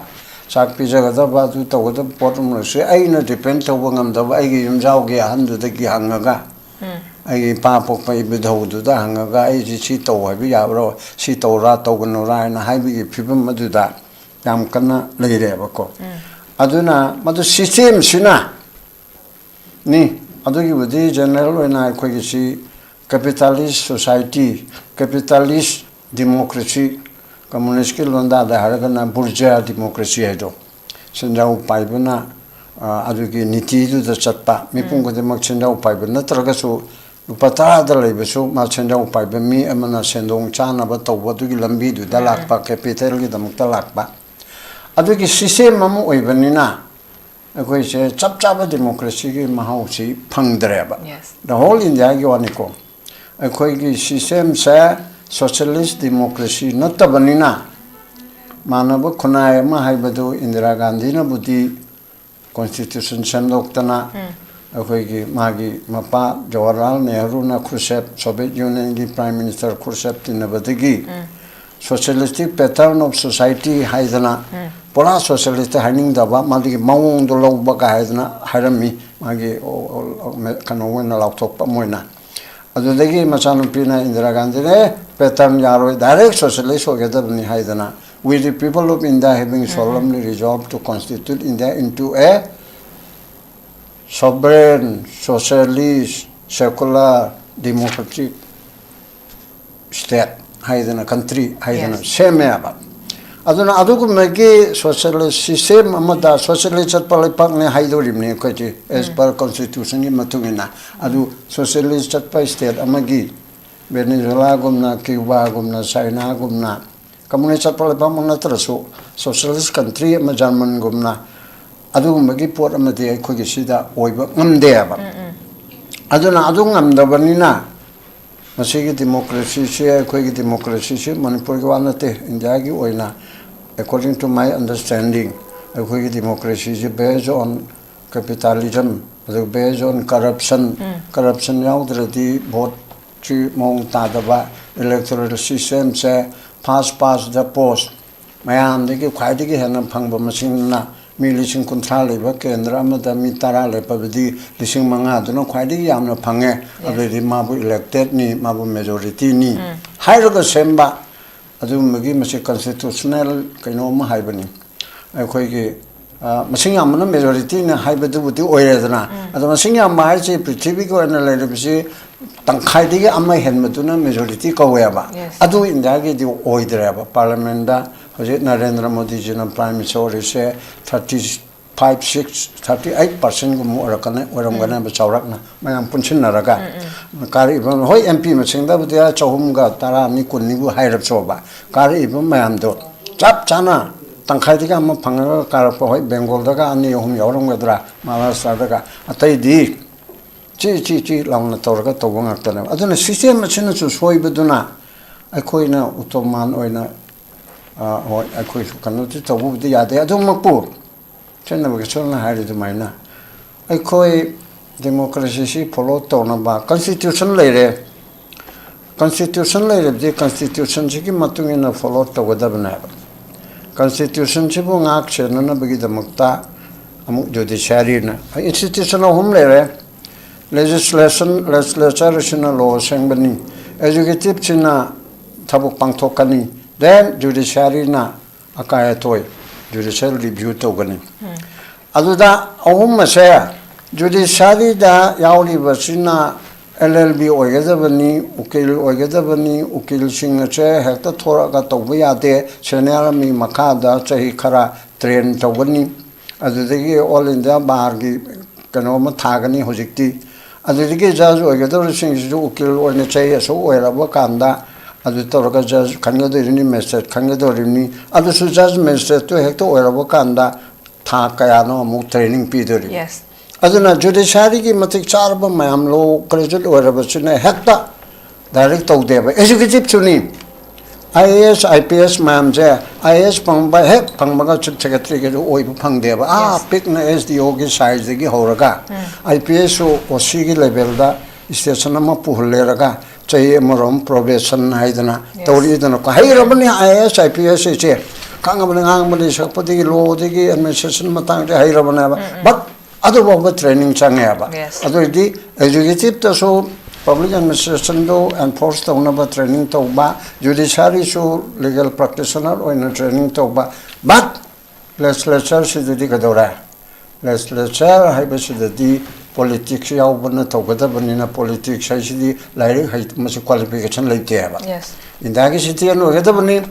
ꯆꯥꯛ ꯄꯤꯖꯒꯗꯕ, ꯑꯗꯨ ꯇꯧꯒꯗꯕ ꯄꯣꯠ ꯑꯃꯁꯨ ꯑꯩꯅ ꯗꯤꯄꯦꯟ ꯇꯧꯕ ꯉꯝꯗꯕ, ꯑꯩꯒꯤ ꯌꯨꯝꯖꯥꯎꯒꯤ ꯑꯍꯟꯗꯨꯗꯒꯤ ꯍꯪꯉꯒ, ꯑꯩꯒꯤ ꯏꯄꯥ ꯄꯣꯛꯄ ꯏꯕꯨꯙꯧꯗꯨꯗ ꯍꯪꯉꯒ, "ꯑꯩꯁꯤ ꯁꯤ ꯇꯧ ꯍꯥꯏꯕ ꯌꯥꯕ꯭ꯔꯣ, ꯁꯤ ꯇꯧꯔꯥ ꯇꯧꯒꯅꯨꯔꯥ?" ꯍꯥꯏꯅ ꯍꯥꯏꯕꯒꯤ ꯐꯤꯕꯝ ꯑꯗꯨꯗ ꯌꯥꯝ ꯀꯟꯅ ꯂꯩꯔꯦꯕꯀꯣ꯫ ꯑꯗꯨꯅ ꯃꯗꯨ ꯁꯤꯁꯇꯦꯝꯁꯤꯅ ꯅꯤ꯫ ꯑꯗꯨꯒꯤꯕꯨꯗꯤ ꯖꯦꯅꯔꯦꯜ ꯑꯣꯏꯅ ꯑꯩꯈꯣꯏꯒꯤꯁꯤ ꯀꯦꯄꯤꯇꯥꯂꯤꯁ ꯁꯣꯁꯥꯏꯇꯤ, ꯀꯦꯄꯤꯇꯥꯂꯤꯁ ꯗꯤꯃꯣꯀ꯭ꯔꯦꯁꯤ, ꯀꯝꯃꯨꯅꯤꯁꯀꯤ ꯂꯣꯟꯗꯥꯗ ꯍꯥꯏꯔꯒꯅ ꯕꯨꯔꯖꯤꯌꯥ ꯗꯤꯃꯣꯀ꯭ꯔꯦꯁꯤ ꯍꯥꯏꯗꯣ, ꯁꯦꯟꯖꯥꯎ ꯄꯥꯏꯕꯅ, ꯑ, ꯑꯗꯨꯒꯤ ꯅꯤꯇꯤꯗꯨꯗ ꯆꯠꯄ, ꯃꯤꯄꯨꯝ ꯈꯨꯗꯤꯡꯃꯛ ꯁꯦꯟꯖꯥꯎ ꯄꯥꯏꯕ ꯅꯠꯇ꯭ꯔꯒꯁꯨ ꯂꯨꯄꯥ ꯇꯔꯥꯗ ꯂꯩꯕꯁꯨ ꯃꯥ ꯁꯦꯟꯖꯥꯎ ꯄꯥꯏꯕ ꯃꯤ ꯑꯃꯅ ꯁꯦꯟꯗꯣꯡ ꯆꯥꯅꯕ ꯇꯧꯕ ꯑꯗꯨꯒꯤ ꯂꯝꯕꯤꯗꯨꯗ ꯂꯥꯛꯄ, ꯀꯦꯄꯤꯇꯦꯜꯒꯤꯗꯃꯛꯇ ꯂꯥꯛꯄ꯫ ꯑꯗꯨꯒꯤ ꯁꯤꯁꯇꯦꯝ ꯑꯃ ꯑꯣꯏꯕꯅꯤꯅ ꯑꯩꯈꯣꯏꯁꯦ ꯆꯞ ꯆꯥꯕ ꯗꯦꯃꯣꯀ꯭ꯔꯦꯁꯤꯒꯤ ꯃꯍꯥꯎꯁꯤ ꯐꯪꯗ꯭ꯔꯦꯕ꯫ Yes. The whole Indiaꯒꯤ ꯋꯥꯅꯤꯀꯣ꯫ ꯑꯩꯈꯣꯏꯒꯤ ꯁꯤꯁꯇꯦꯝꯁꯦ ꯁꯣꯁꯤꯌꯦꯂꯤꯁ ꯗꯦꯃꯣꯀ꯭ꯔꯦꯁꯤ ꯅꯠꯇꯕꯅꯤꯅ, ꯃꯥꯟꯅꯕ ꯈꯨꯟꯅꯥꯏ ꯑꯃ ꯍꯥꯏꯕꯗꯨ ꯏꯟꯗꯤꯔꯥ ꯒꯥꯟꯙꯤꯅꯕꯨꯗꯤ ꯀꯣꯟꯁꯇꯤꯇ꯭ꯌꯨꯁꯟ ꯁꯦꯝꯗꯣꯛꯇꯅ, ꯑꯩꯈꯣꯏꯒꯤ ꯃꯥꯒꯤ ꯃꯄꯥ ꯖꯋꯥꯍꯔꯂꯥꯜ ꯅꯦꯍꯔꯨꯅ ꯈ꯭ꯔꯨꯁꯦꯞ, ꯁꯣꯚꯤꯌꯦꯠ ꯌꯨꯅꯤꯌꯟꯒꯤ ꯄ꯭ꯔꯥꯏꯝ ꯃꯤꯅꯤꯁꯇꯔ ꯈ꯭ꯔꯨꯁꯦꯞ ꯇꯤꯟꯅꯕꯗꯒꯤ, ꯁꯣꯁꯤꯌꯦꯂꯤꯁꯇꯤꯛ ꯄꯦꯇꯔꯟ ꯑꯣꯐ ꯁꯣꯁꯥꯏꯇꯤ ꯍꯥꯏꯗꯅ, ꯄꯨꯔꯥ ꯁꯣꯁꯤꯌꯦꯂꯤꯁꯇꯤꯛ ꯍꯥꯏꯅꯤꯡꯗꯕ, ꯃꯗꯨꯒꯤ ꯃꯑꯣꯡꯗꯣ ꯂꯧꯕꯒ ꯍꯥꯏꯗꯅ ꯍꯥꯏꯔꯝꯃꯤ꯫ ꯃꯥꯒꯤ, ꯑꯣ, ꯑꯣ, ꯀꯩꯅꯣ ꯑꯣꯏꯅ ꯂꯥꯎꯊꯣꯛꯄ ꯑꯃ ꯑꯣꯏꯅ꯫ ꯑꯗꯨꯗꯒꯤ ꯃꯆꯥꯅꯨꯄꯤꯅ ꯏꯟꯗꯤꯔꯥ ꯒꯥꯟꯙꯤꯅ, "ꯑꯦ, ꯄꯦꯇꯔꯟ ꯌꯥꯔꯣꯏ, ꯗꯥꯏꯔꯦꯛ ꯁꯣꯁꯤꯌꯦꯂꯤꯁ ꯑꯣꯏꯒꯗꯕꯅꯤ" ꯍꯥꯏꯗꯅ, "We the people of India having solemnly resolved to constitute India into a sovereign, socialist, secular, democratic state" ꯍꯥꯏꯗꯅ, ꯀꯟꯇ꯭ꯔꯤ ꯍꯥꯏꯗꯅ Yes. ꯁꯦꯝꯃꯦꯕ꯫ ꯑꯗꯨꯅ ꯑꯗꯨꯒꯨꯝꯕꯒꯤ ꯁꯣꯁꯤꯌꯦꯂꯤꯁ ꯁꯤꯁꯇꯦꯝ ꯑꯃꯗ ꯁꯣꯁꯤꯌꯦꯂꯤꯁ ꯆꯠꯄ ꯂꯩꯄꯥꯛꯅꯦ ꯍꯥꯏꯗꯣꯔꯤꯕꯅꯤ ꯑꯩꯈꯣꯏꯗꯤ, as per constitutionꯒꯤ ꯃꯇꯨꯡ ꯏꯟꯅ꯫ ꯑꯗꯨ ꯁꯣꯁꯤꯌꯦꯂꯤꯁ ꯆꯠꯄ ꯁ꯭ꯇꯦꯠ ꯑꯃꯒꯤ, ꯚꯦꯅꯦꯖꯨꯂꯥꯒꯨꯝꯅ, ꯀ꯭ꯌꯨꯕꯥꯒꯨꯝꯅ, ꯆꯥꯏꯅꯥꯒꯨꯝꯅ, ꯀꯝꯃꯨꯅꯤꯁ ꯆꯠꯄ ꯂꯩꯄꯥꯛꯃꯛ ꯅꯠꯇ꯭ꯔꯁꯨ, ꯁꯣꯁꯤꯌꯦꯂꯤꯁ ꯀꯟꯇ꯭ꯔꯤ ꯑꯃ, ꯖꯔꯃꯟꯒꯨꯝꯅ, ꯑꯗꯨꯒꯨꯝꯕꯒꯤ ꯄꯣꯠ ꯑꯃꯗꯤ ꯑꯩꯈꯣꯏꯒꯤ ꯁꯤꯗ ꯑꯣꯏꯕ ꯉꯝꯗꯦꯕ꯫ ꯑꯗꯨꯅ ꯑꯗꯨ ꯉꯝꯗꯕꯅꯤꯅ ꯃꯁꯤꯒꯤ ꯗꯦꯃꯣꯀ꯭ꯔꯦꯁꯤꯁꯦ, ꯑꯩꯈꯣꯏꯒꯤ ꯗꯦꯃꯣꯀ꯭ꯔꯦꯁꯤꯁꯦ ꯃꯅꯤꯄꯨꯔꯒꯤ ꯋꯥ ꯅꯠꯇꯦ, ꯏꯟꯗꯤꯌꯥꯒꯤ ꯑꯣꯏꯅ, according to my understanding, ꯑꯩꯈꯣꯏꯒꯤ ꯗꯦꯃꯣꯀ꯭ꯔꯦꯁꯤꯁꯦ based on capitalism, ꯑꯗꯨꯒ based on corruption, corruption ꯌꯥꯎꯗ꯭ꯔꯗꯤ ꯚꯣꯠꯁꯤ ꯃꯑꯣꯡ ꯇꯥꯗꯕ, electoral systemꯁꯦ first past the post, ꯃꯌꯥꯝꯗꯒꯤ ꯈ꯭ꯋꯥꯏꯗꯒꯤ ꯍꯦꯟꯅ ꯐꯪꯕ ꯃꯁꯤꯡꯅ, ꯃꯤ ꯂꯤꯁꯤꯡ ꯀꯨꯟꯊ꯭ꯔꯥ ꯂꯩꯕ ꯀꯦꯟꯗ꯭ꯔ ꯑꯃꯗ ꯃꯤ ꯇꯔꯥ ꯂꯦꯞꯄꯕꯗꯤ ꯂꯤꯁꯤꯡ ꯃꯉꯥꯗꯨꯅ ꯈ꯭ꯋꯥꯏꯗꯒꯤ ꯌꯥꯝꯅ ꯐꯪꯉꯦ꯫ ꯑꯗꯨꯗꯤ ꯃꯥꯕꯨ electedꯅꯤ, ꯃꯥꯕꯨ majorityꯅꯤ ꯍꯥꯏꯔꯒ ꯁꯦꯝꯕ, ꯑꯗꯨꯒꯨꯝꯕꯒꯤ ꯃꯁꯤ constitutional ꯀꯩꯅꯣ ꯑꯃ ꯍꯥꯏꯕꯅꯤ꯫ ꯑꯩꯈꯣꯏꯒꯤ, ꯑ, ꯃꯁꯤꯡ ꯌꯥꯝꯕꯅ majorityꯅ ꯍꯥꯏꯕꯗꯨꯕꯨꯗꯤ ꯑꯣꯏꯔꯦꯗꯅ꯫ ꯑꯗꯣ ꯃꯁꯤꯡ ꯌꯥꯝꯕ ꯍꯥꯏꯁꯦ ꯄ꯭ꯔꯤꯊꯤꯕꯤꯒꯤ ꯑꯣꯏꯅ ꯂꯩꯔꯤꯕꯁꯤ ꯇꯪꯈꯥꯏꯗꯒꯤ ꯑꯃ ꯍꯦꯟꯕꯗꯨꯅ majority ꯀꯧꯋꯦꯕ꯫ Yes. ꯑꯗꯨ ꯏꯟꯗꯤꯌꯥꯒꯤꯗꯤ ꯑꯣꯏꯗ꯭ꯔꯦꯕ꯫ ꯄꯥꯔꯂꯤꯌꯥꯃꯦꯟꯗ ꯍꯧꯖꯤꯛ ꯅꯔꯦꯟꯗ꯭ꯔ ꯃꯣꯗꯤꯖꯤꯅ ꯄ꯭ꯔꯥꯏꯝ ꯃꯤꯅꯤꯁꯇꯔ ꯑꯣꯏꯔꯤꯁꯦ thirty five six thirty eight ꯄꯥꯔꯁꯦꯟꯒꯨꯝꯕ ꯑꯣꯏꯔꯛꯀꯅꯤ ꯑꯣꯏꯔꯝꯒꯅꯦꯕ ꯆꯥꯎꯔꯛꯅ ꯃꯌꯥꯝ ꯄꯨꯟꯁꯤꯟꯅꯔꯒ ꯀꯥꯔꯛꯏꯕ꯫ ꯍꯣꯏ, ꯑꯦꯝ ꯄꯤ ꯃꯁꯤꯡꯗꯕꯨꯗꯤ ꯆꯍꯨꯝꯒ ꯇꯔꯥꯅꯤ ꯀꯨꯟꯅꯤꯕꯨ ꯍꯥꯏꯔꯕꯁꯨꯕ, ꯀꯥꯔꯛꯏꯕ ꯃꯌꯥꯝꯗꯣ ꯆꯞ ꯆꯥꯅ ꯇꯪꯈꯥꯏꯗꯒꯤ ꯑꯃ ꯐꯪꯉꯒ ꯀꯥꯔꯛꯄ, ꯍꯣꯏ, ꯕꯦꯡꯒꯣꯜꯗꯒ ꯑꯅꯤ ꯑꯍꯨꯝ ꯌꯥꯎꯔꯝꯒꯗ꯭ꯔꯥ, ꯃꯍꯥꯔꯥꯁꯇ꯭ꯔꯗꯒ, ꯑꯇꯩꯗꯤ ꯆꯤ ꯆꯤ ꯆꯤ ꯂꯥꯎꯅ ꯇꯧꯔꯒ ꯇꯧꯕ ꯉꯥꯛꯇꯅꯦꯕ꯫ ꯑꯗꯨꯅ ꯁꯤꯁꯇꯦꯝ ꯑꯁꯤꯅꯁꯨ ꯁꯣꯏꯕꯗꯨꯅ ꯑꯩꯈꯣꯏꯅ ꯎꯇꯣꯃꯥꯟ ꯑꯣꯏꯅ, ꯑ, ꯍꯣꯏ, ꯑꯩꯈꯣꯏꯁꯨ ꯀꯩꯅꯣꯗꯤ ꯇꯧꯕꯕꯨꯗꯤ ꯌꯥꯗꯦ꯫ ꯑꯗꯨꯃꯛꯄꯨ ꯁꯦꯡꯅꯕꯒꯤ ꯁꯣꯝꯅ ꯍꯥꯏꯔꯤ ꯑꯗꯨꯃꯥꯏꯅ ꯑꯩꯈꯣꯏ ꯗꯦꯃꯣꯀ꯭ꯔꯦꯁꯤꯁꯤ ꯐꯣꯂꯣ ꯇꯧꯅꯕ ꯀꯟꯁꯇꯤꯇ꯭ꯌꯨꯁꯟ ꯂꯩꯔꯦ꯫ ꯀꯟꯁꯇꯤꯇ꯭ꯌꯨꯁꯟ ꯂꯩꯔꯕꯗꯤ ꯀꯟꯁꯇꯤꯇ꯭ꯌꯨꯁꯟꯁꯤꯒꯤ ꯃꯇꯨꯡ ꯏꯟꯅ ꯐꯣꯂꯣ ꯇꯧꯒꯗꯕꯅꯦꯕ꯫ ꯀꯟꯁꯇꯤꯇ꯭ꯌꯨꯁꯟꯁꯤꯕꯨ ꯉꯥꯛ ꯁꯦꯟꯅꯅꯕꯒꯤꯗꯃꯛꯇ ꯑꯃꯨꯛ ꯖꯨꯗꯤꯁꯤꯌꯥꯔꯤꯅ ꯏꯟꯁꯇꯤꯇ꯭ꯌꯨꯁꯟ ꯑꯍꯨꯝ ꯂꯩꯔꯦ꯫ ꯂꯦꯖꯤꯁꯂꯦꯁꯟ, ꯂꯦꯖꯤꯁꯂꯦꯆꯔꯁꯤꯅ ꯂꯣ ꯁꯦꯝꯒꯅꯤ, ꯑꯦꯛꯖꯤꯀ꯭ꯌꯨꯇꯤꯞꯁꯤꯅ ꯊꯕꯛ ꯄꯥꯡꯊꯣꯛꯀꯅꯤ, ꯗꯦꯟ ꯖꯨꯗꯤꯁꯤꯌꯥꯔꯤꯅ ꯑꯀꯥꯏ ꯑꯇꯣꯏ ꯖꯨꯗꯤꯁꯤꯌꯦꯜ ꯔꯤꯚ꯭ꯌꯨ ꯇꯧꯒꯅꯤ꯫ ꯑꯗꯨꯗ ꯑꯍꯨꯝ ꯑꯁꯦ ꯖꯨꯗꯤꯁꯤꯌꯥꯔꯤꯗ ꯌꯥꯎꯔꯤꯕꯁꯤꯅ ꯑꯦꯜ ꯑꯦꯜ ꯕꯤ ꯑꯣꯏꯒꯗꯕꯅꯤ, ꯎꯀꯤꯜ ꯑꯣꯏꯒꯗꯕꯅꯤ, ꯎꯀꯤꯜꯁꯤꯡ ꯑꯁꯦ ꯍꯦꯛꯇ ꯊꯣꯔꯛꯑꯒ ꯇꯧꯕ ꯌꯥꯗꯦ, ꯁꯦꯅꯤꯌꯔ ꯃꯤ ꯃꯈꯥꯗ ꯆꯍꯤ ꯈꯔ ꯇ꯭ꯔꯦꯟ ꯇꯧꯒꯅꯤ, ꯑꯗꯨꯗꯒꯤ ꯑꯣꯜ ꯏꯟꯗꯤꯌꯥ ꯕꯥꯔꯒꯤ ꯀꯩꯅꯣ ꯑꯃ ꯊꯥꯒꯅꯤ ꯍꯧꯖꯤꯛꯇꯤ꯫ ꯑꯗꯨꯗꯒꯤ ꯖꯖ ꯑꯣꯏꯒꯗꯧꯔꯤꯁꯤꯡꯁꯤꯁꯨ ꯎꯀꯤꯜ ꯑꯣꯏꯅ ꯆꯍꯤ ꯑꯁꯨꯛ ꯑꯣꯏꯔꯕ ꯀꯥꯟꯗ ꯑꯗꯨ ꯇꯧꯔꯒ ꯖꯖ ꯈꯟꯒꯗꯧꯔꯤꯕꯅꯤ, ꯃꯦꯖꯤꯁꯇ꯭ꯔꯦꯠ ꯈꯟꯒꯗꯧꯔꯤꯕꯅꯤ꯫ ꯑꯗꯨꯁꯨ ꯖꯖ ꯃꯦꯖꯤꯁꯇ꯭ꯔꯦꯠꯇꯨ ꯍꯦꯛꯇ ꯑꯣꯏꯔꯕ ꯀꯥꯟꯗ ꯊꯥ ꯀꯌꯥꯅꯣ ꯑꯃꯨꯛ ꯇ꯭ꯔꯦꯅꯤꯡ ꯄꯤꯗꯣꯔꯤꯕꯅꯤ꯫ Yes. ꯑꯗꯨꯅ ꯖꯨꯗꯤꯁꯤꯌꯥꯔꯤꯒꯤ ꯃꯇꯤꯛ ꯆꯥꯔꯕ ꯃꯌꯥꯝ ꯂꯣ ꯒ꯭ꯔꯦꯖꯨꯋꯦꯠ ꯑꯣꯏꯔꯕꯁꯤꯅ ꯍꯦꯛꯇ ꯗꯥꯏꯔꯦꯛ ꯇꯧꯗꯦꯕ꯫ ꯑꯦꯛꯖꯤꯀ꯭ꯌꯨꯇꯤꯞꯁꯨꯅꯤ, I A S, I P S ꯃꯌꯥꯝꯁꯦ, ꯑꯥꯏ ꯑꯦ ꯑꯦꯁ ꯐꯪꯕ ꯍꯦꯛ ꯐꯪꯕꯒ ꯆꯤꯐ ꯁꯦꯀ꯭ꯔꯦꯇꯔꯤꯒꯁꯨ ꯑꯣꯏꯕ ꯐꯪꯗꯦꯕ꯫ ꯑꯥ, Yes. ꯄꯤꯛꯅ ꯑꯦꯁ ꯗꯤ ꯑꯣꯒꯤ ꯁꯥꯏꯖꯇꯒꯤ ꯍꯧꯔꯒ ꯑꯥꯏ ꯄꯤ ꯑꯦꯁꯁꯨ ꯑꯣ ꯁꯤꯒꯤ ꯂꯦꯚꯦꯜꯗ ꯁ꯭ꯇꯦꯁꯟ ꯑꯃ ꯄꯨꯍꯜꯂꯦꯔꯒ ꯆꯍꯤ ꯑꯃꯔꯣꯝ ꯄ꯭ꯔꯣꯕꯦꯁꯟ ꯍꯥꯏꯗꯅ Yes. ꯇꯧꯔꯛꯏꯗꯅꯀꯣ꯫ ꯍꯩꯔꯕꯅꯤ I A S, I P S ꯁꯤꯁꯦ, ꯈꯪꯉꯕꯅꯤ, ꯉꯥꯡꯕꯗꯤ ꯁꯛꯄꯗꯒꯤ ꯂꯣꯗꯒꯤ ꯑꯦꯗꯃꯤꯅꯤꯁꯇ꯭ꯔꯦꯁꯟ ꯃꯇꯥꯡꯁꯦ ꯍꯩꯔꯕꯅꯦꯕ꯫ But ꯑꯗꯨꯐꯥꯎꯕ ꯇ꯭ꯔꯦꯅꯤꯡ ꯆꯪꯉꯦꯕ꯫ Yes. ꯑꯗꯨ ꯑꯣꯏꯔꯗꯤ ꯑꯦꯛꯖꯤꯀ꯭ꯌꯨꯇꯤꯞꯇꯁꯨ ꯄꯕ꯭ꯂꯤꯛ ꯑꯦꯗꯃꯤꯅꯤꯁꯇ꯭ꯔꯦꯁꯟꯗꯨ ꯑꯦꯟꯐꯣꯔꯁ ꯇꯧꯅꯕ ꯇ꯭ꯔꯦꯅꯤꯡ ꯇꯧꯕ, ꯖꯨꯗꯤꯁꯤꯌꯥꯔꯤꯁꯨ ꯂꯤꯒꯦꯜ ꯄ꯭ꯔꯥꯛꯇꯤꯁꯅꯔ ꯑꯣꯏꯅ ꯇ꯭ꯔꯦꯅꯤꯡ ꯇꯧꯕ꯫ But ꯂꯦꯖꯤꯁꯂꯦꯆꯔꯁꯤꯗꯗꯤ ꯀꯩꯗꯧꯔꯦ? ꯂꯦꯖꯤꯁꯂꯦꯆꯔ ꯍꯥꯏꯕꯁꯤꯗꯗꯤ ꯄꯣꯂꯤꯇꯤꯛꯁ ꯌꯥꯎꯕꯅ ꯇꯧꯒꯗꯕꯅꯤꯅ, ꯄꯣꯂꯤꯇꯤꯛꯁ ꯍꯥꯏꯁꯤꯗꯤ ꯂꯥꯏꯔꯤꯛ ꯍꯩ, ꯃꯁꯤ ꯀ꯭ꯋꯥꯂꯤꯐꯤꯀꯦꯁꯟ ꯂꯩꯇꯦ ꯍꯥꯏꯕ꯫ Yes. ꯏꯟꯗꯤꯌꯥꯒꯤ ꯁꯤꯇꯤꯖꯦꯟ ꯑꯣꯏꯒꯗꯕꯅꯤ,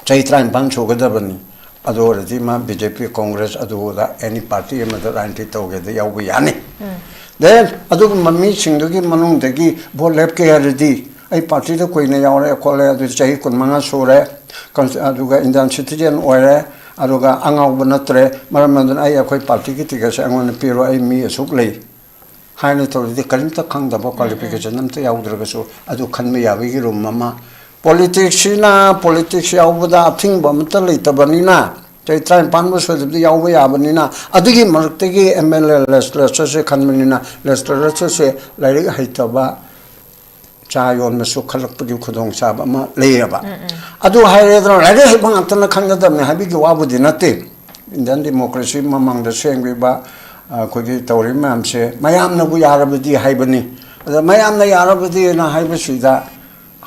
ꯆꯍꯤ ꯇꯔꯥꯅꯤꯄꯥꯟ ꯁꯨꯒꯗꯕꯅꯤ, ꯑꯗꯨ ꯑꯣꯏꯔꯗꯤ ꯃꯥ ꯕꯤ ꯖꯦ ꯄꯤ, ꯀꯣꯡꯒ꯭ꯔꯦꯁ, ꯑꯗꯨꯗ ꯑꯦꯅꯤ ꯄꯥꯔꯇꯤ ꯑꯃꯗ ꯂꯥꯏꯟꯇꯤ ꯇꯧꯒꯦꯗ ꯌꯥꯎꯕ ꯌꯥꯅꯤ꯫ ꯗꯦꯟ ꯑꯗꯨꯒꯨꯝꯕ ꯃꯤꯁꯤꯡꯗꯨꯒꯤ ꯃꯅꯨꯡꯗꯒꯤ ꯚꯣꯠ ꯂꯦꯞꯀꯦ ꯍꯥꯏꯔꯗꯤ ꯑꯩ ꯄꯥꯔꯇꯤꯗ ꯀꯨꯏꯅ ꯌꯥꯎꯔꯦ ꯈꯣꯠꯂꯦ, ꯑꯗꯨ ꯆꯍꯤ ꯀꯨꯟꯃꯉꯥ ꯁꯨꯔꯦ, ꯀꯟꯁ-, ꯑꯗꯨꯒ ꯏꯟꯗꯤꯌꯥꯟ ꯁꯤꯇꯤꯖꯦꯟ ꯑꯣꯏꯔꯦ, ꯑꯗꯨꯒ ꯑꯉꯥꯎꯕ ꯅꯠꯇ꯭ꯔꯦ, ꯃꯔꯝ ꯑꯗꯨꯅ ꯑꯩ ꯑꯩꯈꯣꯏ ꯄꯥꯔꯇꯤꯒꯤ ꯇꯤꯀꯦꯠꯁꯦ ꯑꯩꯉꯣꯟꯗ ꯄꯤꯔꯣ, ꯑꯩ ꯃꯤ ꯑꯁꯨꯛ ꯂꯩ ꯍꯥꯏꯅ ꯇꯧꯔꯗꯤ ꯀꯔꯤꯝꯇ ꯈꯪꯗꯕ, ꯀ꯭ꯋꯥꯂꯤꯐꯤꯀꯦꯁꯟ ꯑꯝꯇ ꯌꯥꯎꯗ꯭ꯔꯒꯁꯨ ꯑꯗꯨ ꯈꯟꯕ ꯌꯥꯕꯒꯤ ꯔꯨꯝ ꯑꯃ꯫ ꯄꯣꯂꯤꯇꯤꯛꯁꯁꯤꯅ, ꯄꯣꯂꯤꯇꯤꯛꯁ ꯌꯥꯎꯕꯗ ꯑꯊꯤꯡꯕ ꯑꯃꯠꯇ ꯂꯩꯇꯕꯅꯤꯅ, ꯆꯍꯤ ꯇꯔꯥꯅꯤꯄꯥꯟꯕꯨ ꯁꯣꯏꯗꯕꯗ ꯌꯥꯎꯕ ꯌꯥꯕꯅꯤꯅ, ꯑꯗꯨꯒꯤ ꯃꯔꯛꯇꯒꯤ ꯑꯦꯝ ꯑꯦꯜ ꯑꯦ ꯂꯦꯖꯤꯁꯂꯦꯆꯔꯁꯦ ꯈꯟꯕꯅꯤꯅ, ꯂꯦꯖꯤꯁꯂꯦꯆꯔꯁꯦ ꯂꯥꯏꯔꯤꯛ ꯍꯩꯇꯕ, ꯆꯥ ꯌꯣꯟꯕꯁꯨ ꯈꯜꯂꯛꯄꯒꯤ ꯈꯨꯗꯣꯡꯆꯥꯕ ꯑꯃ ꯂꯩꯌꯦꯕ꯫ ꯑꯗꯨ ꯍꯥꯏꯔꯦꯗꯅ, ꯂꯥꯏꯔꯤꯛ ꯍꯩꯕ ꯉꯥꯛꯇꯅ ꯈꯟꯒꯗꯕꯅꯤ ꯍꯥꯏꯕꯒꯤ ꯋꯥꯕꯨꯗꯤ ꯅꯠꯇꯦ꯫ ꯏꯟꯗꯤꯌꯥꯟ ꯗꯦꯃꯣꯀ꯭ꯔꯦꯁꯤ ꯃꯃꯥꯡꯗ ꯁꯦꯝꯈꯤꯕ, ꯑꯩꯈꯣꯏꯒꯤ ꯇꯧꯔꯤꯕ ꯃꯌꯥꯝꯁꯦ ꯃꯌꯥꯝꯅꯕꯨ ꯌꯥꯔꯕꯗꯤ ꯍꯥꯏꯕꯅꯤ꯫ ꯑꯗ ꯃꯌꯥꯝꯅ ꯌꯥꯔꯕꯗꯤꯅ ꯍꯥꯏꯕꯁꯤꯗ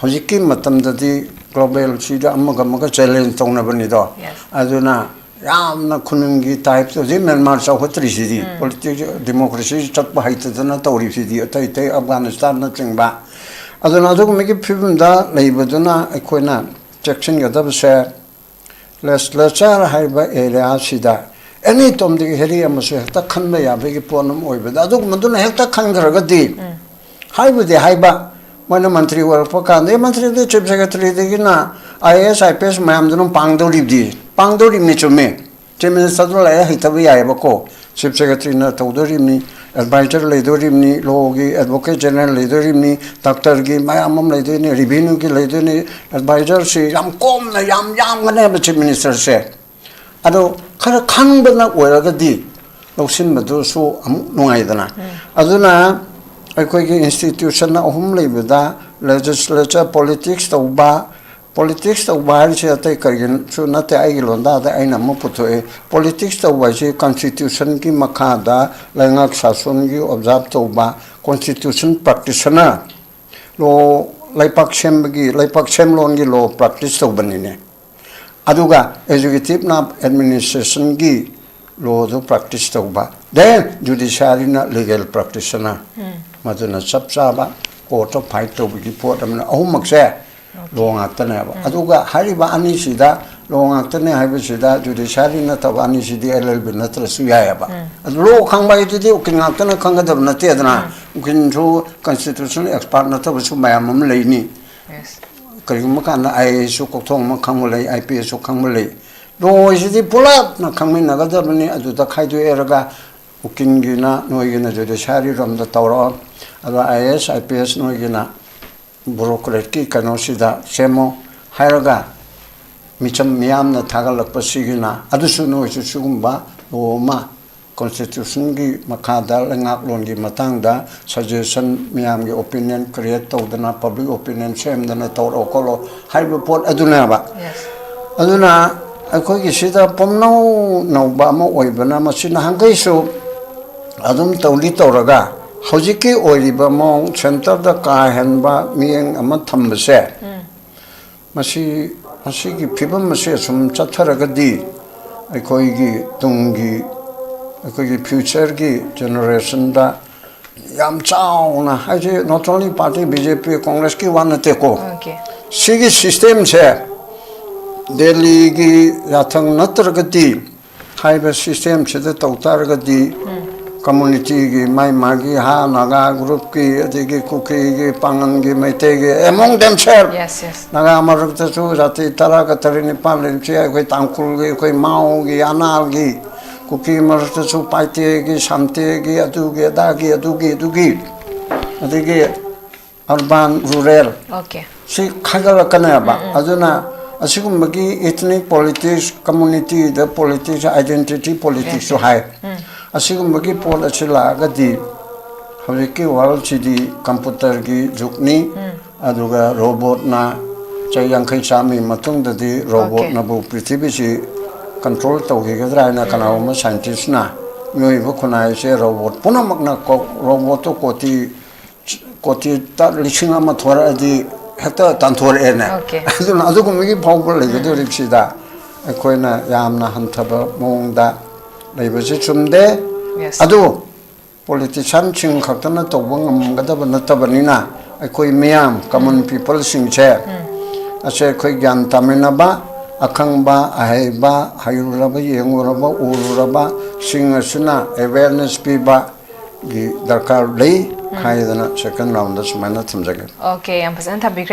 ꯍꯧꯖꯤꯛꯀꯤ ꯃꯇꯝꯗꯗꯤ ꯒ꯭ꯂꯣꯕꯦꯜꯁꯤꯗ ꯑꯃꯒ ꯑꯃꯒ ꯆꯦꯂꯦꯟꯖ ꯇꯧꯅꯕꯅꯤꯗꯣ꯫ Yes. ꯑꯗꯨꯅ ꯌꯥꯝꯅ ꯈꯨꯅꯨꯡꯒꯤ ꯇꯥꯏꯞꯇ ꯍꯧꯖꯤꯛ ꯃ꯭ꯌꯥꯟꯃꯥꯔ ꯆꯥꯎꯈꯠꯇ꯭ꯔꯤꯁꯤꯗꯤ, ꯄꯣꯂꯤꯇꯤꯛꯁ ꯗꯦꯃꯣꯀ꯭ꯔꯦꯁꯤ ꯆꯠꯄ ꯍꯩꯇꯗꯅ ꯇꯧꯔꯤꯁꯤꯗꯤ, ꯑꯇꯩ ꯑꯇꯩ ꯑꯐꯒꯥꯅꯤꯁꯇꯥꯟꯅꯆꯤꯡꯕ꯫ ꯑꯗꯨꯅ ꯑꯗꯨꯒꯨꯝꯕꯒꯤ ꯐꯤꯕꯝꯗ ꯂꯩꯕꯗꯨꯅ ꯑꯩꯈꯣꯏꯅ ꯆꯦꯛꯁꯤꯟꯒꯗꯕꯁꯦ, ꯂꯦꯖꯤꯁꯂꯦꯆꯔ ꯍꯥꯏꯔꯤꯕ ꯑꯦꯔꯤꯌꯥꯁꯤꯗ ꯑꯦꯅꯤ ꯇꯣꯝꯗꯒꯤ ꯍꯦꯔꯤ ꯑꯃꯁꯨ ꯍꯦꯛꯇ ꯈꯟꯕ ꯌꯥꯕꯒꯤ ꯄꯣꯠ ꯑꯃ ꯑꯣꯏꯕꯗ, ꯑꯗꯨꯒꯨꯝꯕꯗꯨꯅ ꯍꯦꯛꯇ ꯈꯟꯈ꯭ꯔꯒꯗꯤ, ꯍꯥꯏꯕꯨꯗꯤ ꯍꯥꯏꯕ, ꯃꯣꯏꯅ ꯃꯟꯇ꯭ꯔꯤ ꯑꯣꯏꯔꯛꯄ ꯀꯥꯟꯗ, ꯑꯦ, ꯃꯟꯇ꯭ꯔꯤꯗꯤ chief ꯁꯦꯀ꯭ꯔꯦꯇꯔꯤꯗꯒꯤꯅ I A S, I P S ꯃꯌꯥꯝꯗꯨꯅ ꯄꯥꯡꯗꯧꯔꯤꯕꯗꯤ, ꯄꯥꯡꯗꯧꯔꯤꯕꯅꯤ, ꯆꯨꯝꯃꯦ꯫ ꯆꯤꯐ ꯃꯤꯅꯤꯁꯇꯔꯗꯨ ꯂꯥꯏꯔꯤꯛ ꯍꯩꯇꯕ ꯌꯥꯏꯑꯕꯀꯣ, ꯆꯤꯐ ꯁꯦꯀ꯭ꯔꯦꯇꯔꯤꯅ ꯇꯧꯗꯣꯔꯤꯕꯅꯤ, ꯑꯦꯗꯚꯥꯏꯖꯔ ꯂꯩꯗꯣꯔꯤꯕꯅꯤ, ꯂꯣꯒꯤ ꯑꯦꯗꯚꯣꯀꯦꯠ ꯖꯦꯅꯔꯦꯜ ꯂꯩꯗꯣꯔꯤꯕꯅꯤ, ꯗꯥꯛꯇꯔꯒꯤ ꯃꯌꯥꯝ ꯑꯃ ꯂꯩꯗꯣꯏꯅꯤ, ꯔꯤꯚꯤꯅ꯭ꯌꯨꯒꯤ ꯂꯩꯗꯣꯏꯅꯤ, ꯑꯦꯗꯚꯥꯏꯖꯔꯁꯤ ꯌꯥꯝ ꯀꯣꯝꯅ ꯌꯥꯝ ꯌꯥꯝꯒꯅꯦꯕ ꯆꯤꯐ ꯃꯤꯅꯤꯁꯇꯔꯁꯦ꯫ ꯑꯗꯣ ꯈꯔ ꯈꯪꯕꯅ ꯑꯣꯏꯔꯒꯗꯤ ꯂꯧꯁꯤꯟꯕꯗꯨꯁꯨ ꯑꯃꯨꯛ ꯅꯨꯡꯉꯥꯏꯗꯅ꯫ ꯑꯗꯨꯅ ꯑꯩꯈꯣꯏꯒꯤ ꯏꯟꯁꯇꯤꯇ꯭ꯌꯨꯁꯟ ꯑꯍꯨꯝ ꯂꯩꯕꯗ, ꯂꯦꯖꯤꯁꯂꯦꯆꯔ, ꯄꯣꯂꯤꯇꯤꯛꯁ ꯇꯧꯕ, ꯄꯣꯂꯤꯇꯤꯛꯁ ꯇꯧꯕ ꯍꯥꯏꯔꯤꯁꯦ ꯑꯇꯩ ꯀꯔꯤꯒꯤꯁꯨ ꯅꯠꯇꯦ, ꯑꯩꯒꯤ ꯂꯣꯟꯗꯥꯗ ꯑꯩꯅ ꯑꯃ ꯄꯨꯊꯣꯛꯑꯦ꯫ ꯄꯣꯂꯤꯇꯤꯛꯁ ꯇꯧꯕ ꯍꯥꯏꯁꯦ ꯀꯟꯁꯇꯤꯇ꯭ꯌꯨꯁꯟꯒꯤ ꯃꯈꯥꯗ ꯂꯩꯉꯥꯛ ꯁꯥꯁꯣꯟꯒꯤ ꯑꯣꯕꯖꯥꯔꯕ ꯇꯧꯕ, ꯀꯣꯟꯁꯇꯤꯇ꯭ꯌꯨꯁꯟ ꯄ꯭ꯔꯥꯛꯇꯤꯁꯅꯔ, ꯂꯣ, ꯂꯩꯄꯥꯛ ꯁꯦꯝꯕꯒꯤ, ꯂꯩꯄꯥꯛ ꯁꯦꯝꯂꯣꯟꯒꯤ ꯂꯣ ꯄ꯭ꯔꯥꯛꯇꯤꯁ ꯇꯧꯕꯅꯤꯅꯦ꯫ ꯑꯗꯨꯒ ꯑꯦꯛꯖꯤꯀ꯭ꯌꯨꯇꯤꯞꯅ ꯑꯦꯗꯃꯤꯅꯤꯁꯇ꯭ꯔꯦꯁꯟꯒꯤ ꯂꯣꯗꯨ ꯄ꯭ꯔꯥꯛꯇꯤꯁ ꯇꯧꯕ, ꯗꯦꯟ ꯖꯨꯗꯤꯁꯤꯌꯥꯔꯤꯅ ꯂꯤꯒꯦꯜ ꯄ꯭ꯔꯥꯛꯇꯤꯁꯅꯔ꯫ ꯃꯗꯨꯅ ꯆꯞ ꯆꯥꯕ ꯀꯣꯔꯠꯇ ꯐꯥꯏꯠ ꯇꯧꯕꯒꯤ ꯄꯣꯠ ꯑꯃꯅ, ꯑꯍꯨꯝꯃꯛꯁꯦ ꯂꯣ ꯉꯥꯛꯇꯅꯦꯕ꯫ ꯑꯗꯨꯒ ꯍꯥꯏꯔꯤꯕ ꯑꯅꯤꯁꯤꯗ ꯂꯣ ꯉꯥꯛꯇꯅꯦ ꯍꯥꯏꯕꯁꯤꯗ ꯖꯨꯗꯤꯁꯤꯌꯥꯔꯤ ꯅꯠꯇꯕ ꯑꯅꯤꯁꯤꯗꯤ ꯑꯦꯜ ꯑꯦꯜ ꯕꯤ ꯅꯠꯇ꯭ꯔꯁꯨ ꯌꯥꯏꯑꯕ꯫ ꯑꯗꯨ ꯂꯣ ꯈꯪꯕ ꯍꯥꯏꯗꯨꯗꯤ ꯎꯀꯤꯜ ꯉꯥꯛꯇꯅ ꯈꯪꯒꯗꯕ ꯅꯠꯇꯦꯗꯅ꯫ ꯎꯀꯤꯜꯁꯨ ꯀꯟꯁꯇꯤꯇ꯭ꯌꯨꯁꯅꯦꯜ ꯑꯦꯛꯁꯄꯥꯔꯠ ꯅꯠꯇꯕꯁꯨ ꯃꯌꯥꯝ ꯑꯃ ꯂꯩꯅꯤ꯫ ꯀꯔꯤꯒꯨꯝꯕ ꯀꯥꯟꯗ ꯑꯥꯏ ꯑꯦ ꯑꯦꯁꯁꯨ ꯀꯣꯛꯊꯣꯡ ꯑꯃ ꯈꯪꯕ ꯂꯩ, ꯑꯥꯏ ꯄꯤ ꯑꯦꯁꯁꯨ ꯈꯪꯕ ꯂꯩ꯫ ꯂꯣ ꯍꯥꯏꯁꯤꯗꯤ ꯄꯨꯂꯞꯅ ꯈꯪꯃꯤꯟꯅꯒꯗꯕꯅꯤ꯫ ꯑꯗꯨꯗ ꯈꯥꯏꯗꯣꯛꯑꯦꯔꯒ ꯎꯀꯤꯜꯒꯤꯅ ꯅꯣꯏꯒꯤꯅ ꯖꯨꯗꯤꯁꯤꯌꯥꯔꯤ ꯔꯣꯝꯗ ꯇꯧꯔꯛꯑꯣ, ꯑꯗꯣ I A S, I P S ꯅꯣꯏꯒꯤꯅ ꯕ꯭ꯌꯨꯔꯣꯀ꯭ꯔꯦꯠꯀꯤ ꯀꯩꯅꯣꯁꯤꯗ ꯁꯦꯝꯃꯣ ꯍꯥꯏꯔꯒ ꯃꯤꯆꯝ ꯃꯤꯌꯥꯝꯅ ꯊꯥꯒꯠꯂꯛꯄꯁꯤꯒꯤꯅ ꯑꯗꯨꯁꯨ ꯅꯣꯏꯁꯨ ꯁꯤꯒꯨꯝꯕ ꯂꯣ ꯑꯃ ꯀꯣꯟꯁꯇꯤꯇ꯭ꯌꯨꯁꯟꯒꯤ ꯃꯈꯥꯗ ꯂꯩꯉꯥꯛꯂꯣꯟꯒꯤ ꯃꯇꯥꯡꯗ ꯁꯖꯦꯁꯟ, ꯃꯌꯥꯝꯒꯤ ꯑꯣꯄꯤꯅꯤꯌꯟ ꯀ꯭ꯔꯤꯌꯦꯠ ꯇꯧꯗꯅ, ꯄꯕ꯭ꯂꯤꯛ ꯑꯣꯄꯤꯅꯤꯌꯟ ꯁꯦꯝꯗꯅ ꯇꯧꯔꯛꯑꯣ ꯈꯣꯠꯂꯣ ꯍꯥꯏꯕ ꯄꯣꯠ ꯑꯗꯨꯅꯦꯕ꯫ ꯑꯗꯨꯅ ꯑꯩꯈꯣꯏꯒꯤ ꯁꯤꯗ ꯄꯨꯝꯅꯧ ꯅꯧꯕ ꯑꯃ ꯑꯣꯏꯕꯅ ꯃꯁꯤ ꯅꯍꯥꯟꯈꯩꯁꯨ ꯑꯗꯨꯝ ꯇꯧꯗꯤ ꯇꯧꯔꯒ ꯍꯧꯖꯤꯛꯀꯤ ꯑꯣꯏꯔꯤꯕ ꯃꯑꯣꯡ ꯁꯦꯟꯇꯔꯗ ꯀꯥ ꯍꯦꯟꯕ ꯃꯤꯠꯌꯦꯡ ꯑꯃ ꯊꯝꯕꯁꯦ, ꯃꯁꯤ, ꯃꯁꯤꯒꯤ ꯐꯤꯕꯝ ꯑꯁꯤ ꯑꯁꯨꯝ ꯆꯠꯊꯔꯒꯗꯤ ꯑꯩꯈꯣꯏꯒꯤ ꯇꯨꯡꯒꯤ, ꯑꯩꯈꯣꯏꯒꯤ ꯐ꯭ꯌꯨꯆꯔꯒꯤ ꯖꯦꯅꯦꯔꯦꯁꯟꯗ ꯌꯥꯝ ꯆꯥꯎꯅ, ꯍꯥꯏꯁꯦ not only party B J P, ꯀꯣꯡꯒ꯭ꯔꯦꯁꯀꯤ ꯋꯥ ꯅꯠꯇꯦꯀꯣ꯫ ꯁꯤꯒꯤ ꯁꯤꯁꯇꯦꯝꯁꯦ ꯗꯦꯜꯂꯤꯒꯤ ꯌꯥꯊꯪ ꯅꯠꯇ꯭ꯔꯒꯗꯤ ꯍꯥꯏꯕ ꯁꯤꯁꯇꯦꯝꯁꯤꯗ ꯇꯧ ꯇꯥꯔꯒꯗꯤ ꯀꯝꯃꯨꯅꯤꯇꯤꯒꯤ ꯃꯥꯏ ꯃꯥꯒꯤ ꯍꯥ ꯅꯥꯒꯥ ꯒ꯭ꯔꯨꯞꯀꯤ, ꯑꯗꯒꯤ ꯀꯨꯀꯤꯒꯤ, ꯄꯥꯉꯜꯒꯤ, ꯃꯩꯇꯩꯒꯤ, among themselves, ꯅꯥꯒꯥ ꯃꯔꯛꯇꯁꯨ ꯖꯥꯇꯤ ꯇꯔꯥꯒ ꯇꯔꯦꯠ ꯅꯤꯄꯥꯜ ꯂꯩꯔꯤꯕꯁꯦ, ꯑꯩꯈꯣꯏ ꯇꯥꯡꯈꯨꯜꯒꯤ, ꯑꯩꯈꯣꯏ ꯃꯥꯎꯒꯤ, ꯑꯅꯥꯜꯒꯤ, ꯀꯨꯀꯤ ꯃꯔꯛꯇꯁꯨ ꯄꯥꯏꯇꯦꯒꯤ, ꯁꯥꯝꯇꯦꯒꯤ, ꯑꯗꯨꯒꯤ ꯑꯗꯥꯒꯤ, ꯑꯗꯨꯒꯤ ꯑꯗꯨꯒꯤ, ꯑꯗꯒꯤ ꯑꯔꯕꯥꯟ ꯔꯨꯔꯦꯜ, ꯁꯤ ꯈꯥꯏꯒꯠꯂꯛꯀꯅꯦꯕ꯫ ꯑꯗꯨꯅ ꯑꯁꯤꯒꯨꯝꯕꯒꯤ ethnic politics, community ꯗ politics, identity politics ꯁꯨ ꯍꯥꯏ꯫ ꯑꯁꯤꯒꯨꯝꯕꯒꯤ ꯄꯣꯠ ꯑꯁꯤ ꯂꯥꯛꯑꯒꯗꯤ ꯍꯧꯖꯤꯛꯀꯤ ꯋꯥꯔꯜꯁꯤꯗꯤ ꯀꯝꯄ꯭ꯌꯨꯇꯔꯒꯤ ꯖꯨꯒꯅꯤ꯫ ꯑꯗꯨꯒ ꯔꯣꯕꯣꯠꯅ ꯆꯍꯤ ꯌꯥꯡꯈꯩ ꯆꯥꯝꯃꯒꯤ ꯃꯇꯨꯡꯗꯗꯤ ꯔꯣꯕꯣꯠꯅꯕꯨ ꯄ꯭ꯔꯤꯊꯤꯕꯤꯁꯤ ꯀꯟꯇ꯭ꯔꯣꯜ ꯇꯧꯈꯤꯒꯗ꯭ꯔꯥ ꯍꯥꯏꯅ ꯀꯅꯥꯒꯨꯝꯕ ꯁꯥꯏꯟꯇꯤꯁꯅ, ꯃꯤꯑꯣꯏꯕ ꯈꯨꯟꯅꯥꯏꯁꯦ ꯔꯣꯕꯣꯠ ꯄꯨꯝꯅꯃꯛꯅ ꯀꯣ-, ꯔꯣꯕꯣꯠꯇꯣ ꯀꯣꯇꯤ ꯀꯣꯇꯤ ꯇ-, ꯂꯤꯁꯤꯡ ꯑꯃ ꯊꯣꯔꯛꯑꯗꯤ ꯍꯦꯛꯇ ꯇꯥꯟꯊꯣꯔꯛꯑꯦꯅꯦ꯫ ꯑꯗꯨꯅ ꯑꯗꯨꯒꯨꯝꯕꯒꯤ ꯐꯥꯎꯕ ꯂꯩꯒꯗꯧꯔꯤꯕꯁꯤꯗ ꯑꯩꯈꯣꯏꯅ ꯌꯥꯝꯅ ꯍꯟꯊꯕ ꯃꯑꯣꯡꯗ ꯂꯩꯕꯁꯤ ꯆꯨꯝꯗꯦ꯫ ꯑꯗꯨ ꯄꯣꯂꯤꯇꯤꯁꯤꯌꯥꯟꯁꯤꯡ ꯈꯛꯇꯅ ꯇꯧꯕ ꯉꯝꯒꯗꯕ ꯅꯠꯇꯕꯅꯤꯅ ꯑꯩꯈꯣꯏ ꯃꯤꯌꯥꯝ, ꯀꯃꯟ ꯄꯤꯄꯜꯁꯤꯡꯁꯦ ꯑꯁꯦ ꯑꯩꯈꯣꯏ ꯒ꯭ꯌꯥꯟ ꯇꯥꯃꯤꯟꯅꯕ, ꯑꯈꯪꯕ, ꯑꯍꯩꯕ, ꯍꯩꯔꯨꯔꯕ, ꯌꯦꯡꯉꯨꯔꯕ, ꯎꯔꯨꯔꯕꯁꯤꯡ ꯑꯁꯤꯅ awareness ꯄꯤꯕꯒꯤ ꯗꯔꯀꯥꯔ ꯂꯩ ꯍꯥꯏꯗꯅ second round ꯗ ꯁꯨꯃꯥꯏꯅ ꯊꯝꯖꯒꯦ꯫ ꯑꯣꯀꯦ, ꯌꯥꯝ ꯐꯖꯅ ꯊꯝꯕꯤꯈ꯭ꯔꯦ꯫